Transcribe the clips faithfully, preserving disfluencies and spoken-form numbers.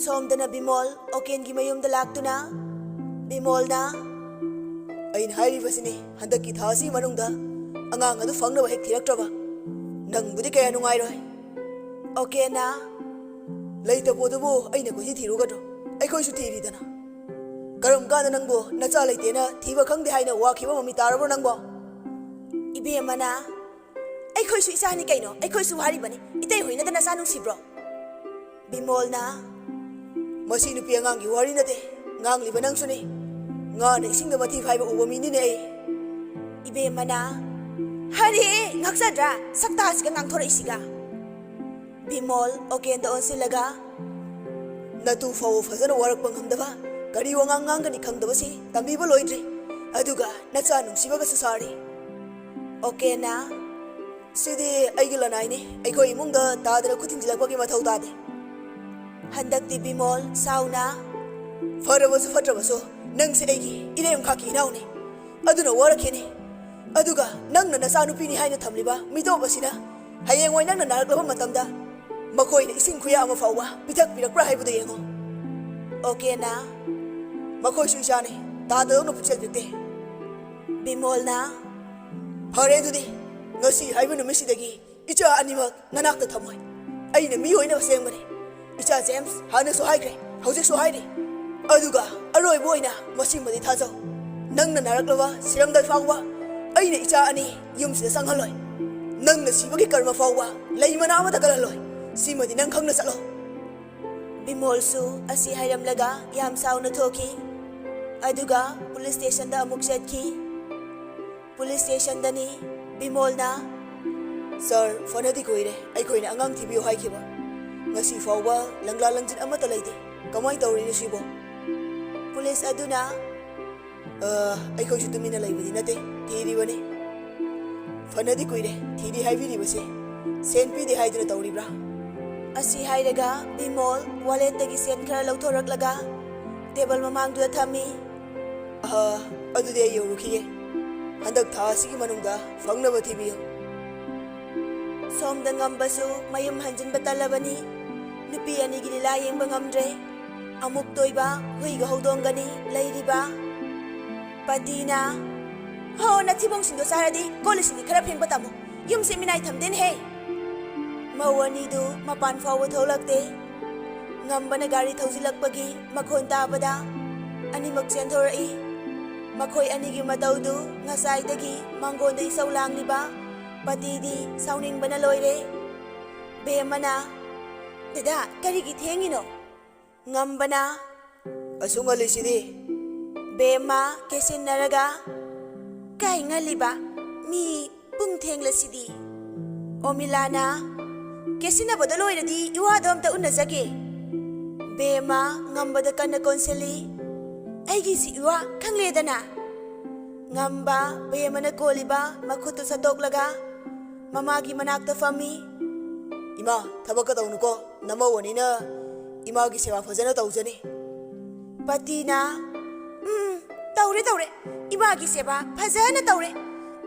ꯁꯣꯝꯗꯅ ꯕꯤꯃꯣꯜ ꯑꯣꯀꯦꯟꯒꯤ ꯃꯌꯨꯝꯗ ꯂꯥꯛꯇꯨꯅ ꯕꯤꯃꯣꯜꯅ, "ꯑꯩꯅ ꯍꯥꯏꯔꯤꯕꯁꯤꯅꯤ, ꯍꯟꯗꯛꯀꯤ ꯊꯥ ꯑꯁꯤꯒꯤ ꯃꯅꯨꯡꯗ ꯑꯉꯥꯡ ꯑꯗꯨ ꯐꯪꯅꯕ ꯍꯦꯛ ꯊꯤꯔꯛꯇ꯭ꯔꯕ, ꯅꯪꯕꯨꯗꯤ ꯀꯌꯥ ꯅꯨꯡꯉꯥꯏꯔꯣꯏ꯫" ꯑꯣꯀꯦꯅ, "ꯂꯩꯇꯕ ꯄꯣꯠꯇꯨꯕꯨ ꯑꯩꯅ ꯀꯣꯏꯊꯤ ꯊꯤꯔꯨꯒꯗ꯭ꯔꯣ? ꯑꯩꯈꯣꯏꯁꯨ ꯊꯤꯔꯤꯗꯅ꯫ ꯀꯔꯝ ꯀꯥꯟꯗ ꯅꯪꯕꯨ ꯅꯆꯥ ꯂꯩꯇꯦꯅ ꯊꯤꯕ ꯈꯪꯗꯦ ꯍꯥꯏꯅ ꯋꯥꯈꯤꯕ ꯃꯃꯤ ꯇꯥꯔꯕ꯭ꯔꯣ ꯅꯪꯕꯣ?" ꯏꯕꯦꯝꯃꯅ, "ꯑꯩꯈꯣꯏꯁꯨ ꯏꯆꯥꯅꯤ ꯀꯩꯅꯣ, ꯑꯩꯈꯣꯏꯁꯨ ꯋꯥꯔꯤꯕꯅꯤ꯫ ꯏꯇꯩ ꯍꯣꯏꯅꯗ ꯅꯆꯥ ꯅꯨꯡꯁꯤꯕ꯭ꯔꯣ?" ꯕꯤꯃꯣꯜꯅ, "ꯃꯁꯤ ꯅꯨꯄꯤ ꯑꯉꯥꯡꯒꯤ ꯋꯥꯔꯤ ꯅꯠꯇꯦ, ꯉꯥꯡꯂꯤꯕ ꯅꯪꯁꯨꯅꯤ꯫ ꯉꯥꯅ ꯏꯁꯤꯡꯗ ꯃꯊꯤ ꯐꯥꯏꯕ ꯎꯕ ꯃꯤꯅꯤꯅꯦ ꯑꯩ꯫" ꯏꯕꯦꯝꯃꯅ, "ꯍꯔꯦ, ꯉꯛꯆꯗ꯭ꯔꯥ? ꯁꯛꯇꯥꯁꯤꯒ ꯉꯥꯡꯊꯣꯔꯛꯏꯁꯤꯒ꯫" ꯕꯤꯃꯣꯜ ꯑꯣꯀꯦꯟꯗ ꯑꯣꯟꯁꯤꯜꯂꯒ, "ꯅꯇꯨ ꯐꯥꯎꯕ ꯐꯖꯅ ꯋꯥꯔꯛꯄ ꯉꯝꯗꯕ, ꯀꯔꯤ ꯋꯥꯉꯥꯡ ꯉꯥꯡꯒꯅꯤ ꯈꯪꯗꯕꯁꯤ ꯇꯝꯕꯤꯕ ꯂꯣꯏꯗ꯭ꯔꯤ꯫ ꯑꯗꯨꯒ ꯅꯆꯥ ꯅꯨꯡꯁꯤꯕꯒꯁꯨ ꯁꯥꯔꯤ꯫" ꯑꯣꯀꯦꯅ, "ꯁꯤꯗꯤ ꯑꯩꯒꯤ ꯂꯅꯥꯏꯅꯤ, ꯑꯩꯈꯣꯏ ꯏꯃꯨꯡꯗ ꯇꯥꯗꯅ ꯈꯨꯠ ꯊꯤꯡꯖꯤꯜꯂꯛꯄꯒꯤ ꯃꯊꯧ ꯇꯥꯗꯦ꯫" ꯍꯟꯗꯛꯇꯤ ꯕꯤꯃꯣꯜ ꯁꯥꯎꯅ, "ꯐꯔꯕꯁꯨ ꯐꯠꯇ꯭ꯔꯕꯁꯨ ꯅꯪꯁꯦ ꯑꯩꯒꯤ ꯏꯔꯩ ꯈꯥꯛꯀꯤ ꯏꯅꯥꯎꯅꯤ꯫ ꯑꯗꯨꯅ ꯋꯥꯔꯛꯈꯤꯅꯤ꯫ ꯑꯗꯨꯒ ꯅꯪꯅ ꯅꯆꯥꯅꯨꯄꯤꯅꯤ ꯍꯥꯏꯅ ꯊꯝꯂꯤꯕ ꯃꯤꯇꯣꯞ ꯑꯁꯤꯅ ꯍꯌꯦꯡꯋꯥꯏ ꯅꯪꯅ ꯅꯥꯔꯛꯂꯕ ꯃꯇꯝꯗ ꯃꯈꯣꯏꯅ ꯏꯁꯤꯡ ꯈꯨꯌꯥ ꯑꯃ ꯐꯥꯎꯕ ꯄꯤꯊꯛꯄꯤꯔꯛꯄ꯭ꯔꯥ ꯍꯥꯏꯕꯗꯨ ꯌꯦꯡꯉꯨ꯫" ꯑꯣꯀꯦꯅ, "ꯃꯈꯣꯏꯁꯨ ꯏꯆꯥꯅꯤ, ꯇꯥꯗꯗꯧꯅ ꯄꯨꯛꯆꯦꯜꯄꯤꯛꯇꯦ꯫" ꯕꯤꯃꯣꯜꯅ, "ꯐꯔꯦ ꯑꯗꯨꯗꯤ, ꯉꯁꯤ ꯍꯥꯏꯕ ꯅꯨꯃꯤꯠꯁꯤꯗꯒꯤ ꯏꯆꯥ ꯑꯅꯤꯃꯛ ꯅꯅꯥꯛꯇ ꯊꯝꯃꯣꯏ꯫ ꯑꯩꯅ ꯃꯤ ꯑꯣꯏꯅꯕ ꯁꯦꯝꯒꯅꯤ꯫ ꯏꯆꯥ ꯖꯦꯝꯁ, ꯍꯥꯟꯅꯁꯨ ꯍꯥꯏꯈ꯭ꯔꯦ, ꯍꯧꯖꯤꯛꯁꯨ ꯍꯥꯏꯔꯤ꯫ ꯑꯗꯨꯒ ꯑꯔꯣꯏꯕ ꯑꯣꯏꯅ ꯃꯁꯤꯃꯗꯤ ꯊꯥꯖꯧ, ꯅꯪꯅ ꯅꯥꯔꯛꯂꯕ ꯁꯤꯔꯝꯗꯥꯏ ꯐꯥꯎꯕ ꯑꯩꯅ ꯏꯆꯥ ꯑꯅꯤ ꯌꯨꯝꯁꯤꯗ ꯆꯪꯍꯜꯂꯣꯏ꯫ ꯅꯪꯅ ꯁꯤꯕꯒꯤ ꯀꯔꯃ ꯐꯥꯎꯕ ꯂꯩ ꯃꯅꯥ ꯑꯃꯠꯇ ꯀꯜꯍꯜꯂꯣꯏ꯫ ꯁꯤꯃꯗꯤ ꯅꯪ ꯈꯪꯅ ꯆꯠꯂꯣ꯫" ꯕꯤꯃꯣꯜꯁꯨ ꯑꯁꯤ ꯍꯥꯏꯔꯝꯂꯒ ꯌꯥꯝ ꯁꯥꯎꯅ ꯊꯣꯛꯈꯤ꯫ ꯑꯗꯨꯒ ꯄꯨꯂꯤꯁ ꯁ꯭ꯇꯦꯁꯟꯗ ꯑꯃꯨꯛ ꯆꯠꯈꯤ꯫ ꯄꯨꯂꯤꯁ ꯁ꯭ꯇꯦꯁꯟꯗꯅꯤ꯫ ꯕꯤꯃꯣꯜꯅ, "ꯁꯥꯔ, ꯐꯅꯗꯤ ꯀꯨꯏꯔꯦ ꯑꯩꯈꯣꯏꯅ ꯑꯉꯥꯡ ꯊꯤꯕꯤꯌꯨ ꯍꯥꯏꯈꯤꯕ꯫ ꯉꯁꯤ ꯐꯥꯎꯕ ꯂꯪꯂꯥ ꯂꯪꯖꯤꯟ ꯑꯃꯠꯇ ꯂꯩꯇꯦ꯫ ꯀꯃꯥꯏ ꯇꯧꯔꯤꯅꯣ ꯁꯤꯕꯣ?" ꯄꯨꯂꯤꯁ ꯑꯗꯨꯅ, "ꯑ, ꯑꯩꯈꯣꯏꯁꯨ ꯇꯨꯃꯤꯟꯅ ꯂꯩꯕꯗꯤ ꯅꯠꯇꯦ, ꯊꯤꯔꯤꯕꯅꯤ꯫ ꯐꯅꯗꯤ ꯀꯨꯏꯔꯦ ꯊꯤꯔꯤ ꯍꯥꯏꯕꯤꯔꯤꯕꯁꯦ꯫ ꯁꯦꯟ ꯄꯤꯗꯦ ꯍꯥꯏꯗꯨꯅ ꯇꯧꯔꯤꯕ꯭ꯔꯥ?" ꯑꯁꯤ ꯍꯥꯏꯔꯒ ꯕꯤꯃꯣꯜ ꯋꯥꯂꯦꯠꯇꯒꯤ ꯁꯦꯟ ꯈꯔ ꯂꯧꯊꯣꯔꯛꯂꯒ ꯇꯦꯕꯜ ꯃꯃꯥꯡꯗꯨꯗ ꯊꯝꯃꯤ꯫ "ꯑ, ꯑꯗꯨꯗꯤ ꯑꯩ ꯌꯧꯔꯨꯈꯤꯒꯦ꯫ ꯍꯟꯗꯛ ꯊꯥ ꯑꯁꯤꯒꯤ ꯃꯅꯨꯡꯗ ꯐꯪꯅꯕ ꯊꯤꯕꯤꯌꯨ꯫" ꯁꯣꯝꯗ ꯉꯝꯕꯁꯨ ꯃꯌꯨꯝ ꯍꯟꯖꯤꯟꯕ ꯇꯜꯂꯕꯅꯤ꯫ ꯅꯨꯄꯤ ꯑꯅꯤꯒꯤ ꯂꯤꯂꯥ ꯌꯦꯡꯕ ꯉꯝꯗ꯭ꯔꯦ꯫ ꯑꯃꯨꯛ ꯇꯣꯏꯕ ꯍꯨꯏꯒ ꯍꯧꯗꯣꯡꯒꯅꯤ ꯂꯩꯔꯤꯕ꯫ ꯄꯇꯤꯅ, "ꯍꯣ, ꯅꯊꯤꯕꯣꯡꯁꯤꯡꯗꯣ ꯆꯥꯔꯗꯤ ꯀꯣꯜꯂꯤꯁꯤꯡꯗꯤ ꯈꯔ ꯐꯦꯡꯕ ꯇꯝꯃꯨ꯫ ꯌꯨꯝꯁꯦ ꯃꯤꯅꯥꯏ ꯊꯝꯗꯦꯅꯦꯍꯦ!" ꯃꯧ ꯑꯅꯤꯗꯨ ꯃꯄꯥꯟ ꯐꯥꯎꯕ ꯊꯣꯛꯂꯛꯇꯦ꯫ ꯉꯝꯕꯅ ꯒꯥꯔꯤ ꯊꯧꯖꯤꯜꯂꯛꯄꯒꯤ ꯃꯈꯣꯟ ꯇꯥꯕꯗ ꯑꯅꯤꯃꯛ ꯆꯦꯟꯊꯣꯔꯛꯏ꯫ ꯃꯈꯣꯏ ꯑꯅꯤꯒꯤ ꯃꯇꯧꯗꯨ ꯉꯁꯥꯏꯗꯒꯤ ꯃꯥꯡꯒꯣꯟꯗ ꯏꯁꯧ ꯂꯥꯡꯂꯤꯕ ꯄꯇꯤꯗꯤ ꯁꯥꯎꯅꯤꯡꯕꯅ ꯂꯣꯏꯔꯦ꯫ ꯕꯦꯝꯃꯅ, "ꯗꯗꯥ, ꯀꯔꯤꯒꯤ ꯊꯦꯡꯉꯤꯅꯣ?" ꯉꯝꯕꯅ, "ꯑꯁꯨꯛ ꯉꯜꯂꯤꯁꯤꯗꯤ?" ꯕꯦꯝꯃ ꯀꯦꯁꯤꯟꯅꯔꯒ, "ꯀꯥꯏ ꯉꯜꯂꯤꯕ? ꯃꯤ ꯄꯨꯡ ꯊꯦꯡꯂꯁꯤꯗꯤ?" ꯑꯣꯃꯤꯂꯥꯅ, "ꯀꯦꯁꯤꯟꯅꯕꯗꯣ ꯂꯣꯏꯔꯗꯤ ꯏꯋꯥꯗꯣ ꯑꯝꯇ ꯎꯅꯖꯒꯦ꯫" ꯕꯦꯝꯃ ꯉꯝꯕꯗ ꯀꯟꯅ ꯀꯣꯟꯁꯤꯜꯂꯤ꯫ "ꯑꯩꯒꯤꯁꯤ ꯏꯋꯥ ꯈꯪꯂꯦꯗꯅ?" ꯉꯝꯕ ꯕꯦꯝꯃꯅ ꯀꯣꯜꯂꯤꯕ ꯃꯈꯨꯠꯇꯨ ꯁꯠꯇꯣꯛꯂꯒ ꯃꯃꯥꯒꯤ ꯃꯅꯥꯛꯇ ꯐꯝꯃꯤ꯫ "ꯏꯃꯥ, ꯊꯕꯛꯀ ꯇꯧꯅꯨꯀꯣ, ꯅꯃꯧ ꯑꯅꯤꯅ ꯏꯃꯥꯒꯤ ꯁꯦꯕꯥ ꯐꯖꯅ ꯇꯧꯖꯅꯤ꯫" ꯄꯇꯤꯅ, "ꯎꯝ, ꯇꯧꯔꯦ, ꯇꯧꯔꯦ꯫ ꯏꯃꯥꯒꯤ ꯁꯦꯕꯥ ꯐꯖꯅ ꯇꯧꯔꯦ꯫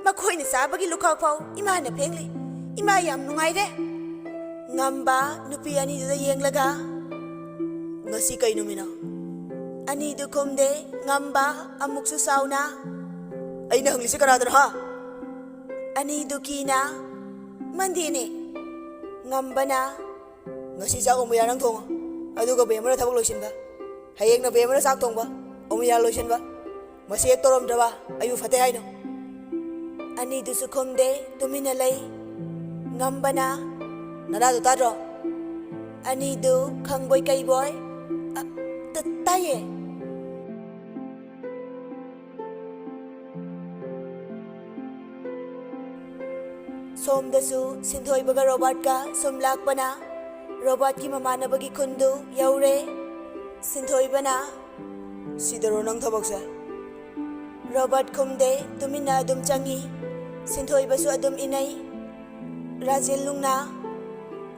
ꯃꯈꯣꯏꯅ ꯆꯥꯕꯒꯤ ꯂꯨꯈꯥꯛ ꯐꯥꯎ ꯏꯃꯥꯅ ꯐꯦꯡꯂꯤ꯫ ꯏꯃꯥ ꯌꯥꯝ ꯅꯨꯡꯉꯥꯏꯔꯦ꯫" ꯉꯝꯕ ꯅꯨꯄꯤ ꯑꯅꯤꯗꯨꯗ ꯌꯦꯡꯂꯒ, "ꯉꯁꯤ ꯀꯩ ꯅꯨꯃꯤꯠꯅꯣ?" ꯑꯅꯤꯗꯨ ꯈꯨꯝꯗꯦ꯫ ꯉꯝꯕ ꯑꯃꯨꯛꯁꯨ ꯁꯥꯎꯅ, "ꯑꯩꯅ ꯍꯪꯂꯤꯁꯤ ꯀꯅꯥꯗꯅꯣ, ꯍꯥ?" ꯑꯅꯤꯗꯨ ꯀꯤꯅ, "ꯃꯟꯗꯦꯅꯦ꯫" ꯉꯝꯕꯅ, "ꯉꯁꯤ ꯆꯥꯛ ꯑꯣꯃꯤꯌꯥ ꯅꯪ ꯊꯣꯡꯉꯣ, ꯑꯗꯨꯒ ꯕꯦꯝꯃꯅ ꯊꯕꯛ ꯂꯣꯏꯁꯤꯟꯕ꯫ ꯍꯌꯦꯡꯅ ꯕꯦꯝꯃꯅ ꯆꯥꯛ ꯊꯣꯡꯕ, ꯑꯣꯃꯤꯌꯥ ꯂꯣꯏꯁꯤꯟꯕ꯫ ꯃꯁꯤ ꯍꯦꯛ ꯇꯧꯔꯝꯗ꯭ꯔꯕ ꯑꯩꯕꯨ ꯐꯠꯇꯦ ꯍꯥꯏꯅꯣ?" ꯑꯅꯤꯗꯨꯁꯨ ꯈꯨꯝꯗꯦ, ꯇꯨꯃꯤꯟꯅ ꯂꯩ꯫ ꯉꯝꯕꯅ, "ꯅꯅꯥꯗꯣ ꯇꯥꯗ꯭ꯔꯣ?" ꯑꯅꯤꯗꯨ ꯈꯪꯕꯣꯏ ꯀꯩꯕꯣꯏ, "ꯑ, ꯇ-, ꯇꯥꯏꯌꯦ꯫" ꯁꯣꯝꯗꯁꯨ ꯁꯤꯟꯊꯣꯏꯕꯒ ꯔꯣꯕꯥꯔꯠꯀ ꯁꯨꯝ ꯂꯥꯛꯄꯅ ꯔꯣꯕꯥꯔꯠꯀꯤ ꯃꯃꯥꯟꯅꯕꯒꯤ ꯈꯨꯟꯗꯨ ꯌꯧꯔꯦ꯫ ꯁꯤꯟꯊꯣꯏꯕꯅ, "ꯁꯤꯗꯔꯣ ꯅꯪ ꯊꯕꯛꯁꯦ?" ꯔꯣꯕꯥꯔꯠ ꯈꯨꯝꯗꯦ, ꯇꯨꯃꯤꯟꯅ ꯑꯗꯨꯝ ꯆꯪꯉꯤ꯫ ꯁꯤꯟꯊꯣꯏꯕꯁꯨ ꯑꯗꯨꯝ ꯏꯟꯅꯩ꯫ ꯔꯥꯖꯦꯟ ꯂꯨꯡꯅ,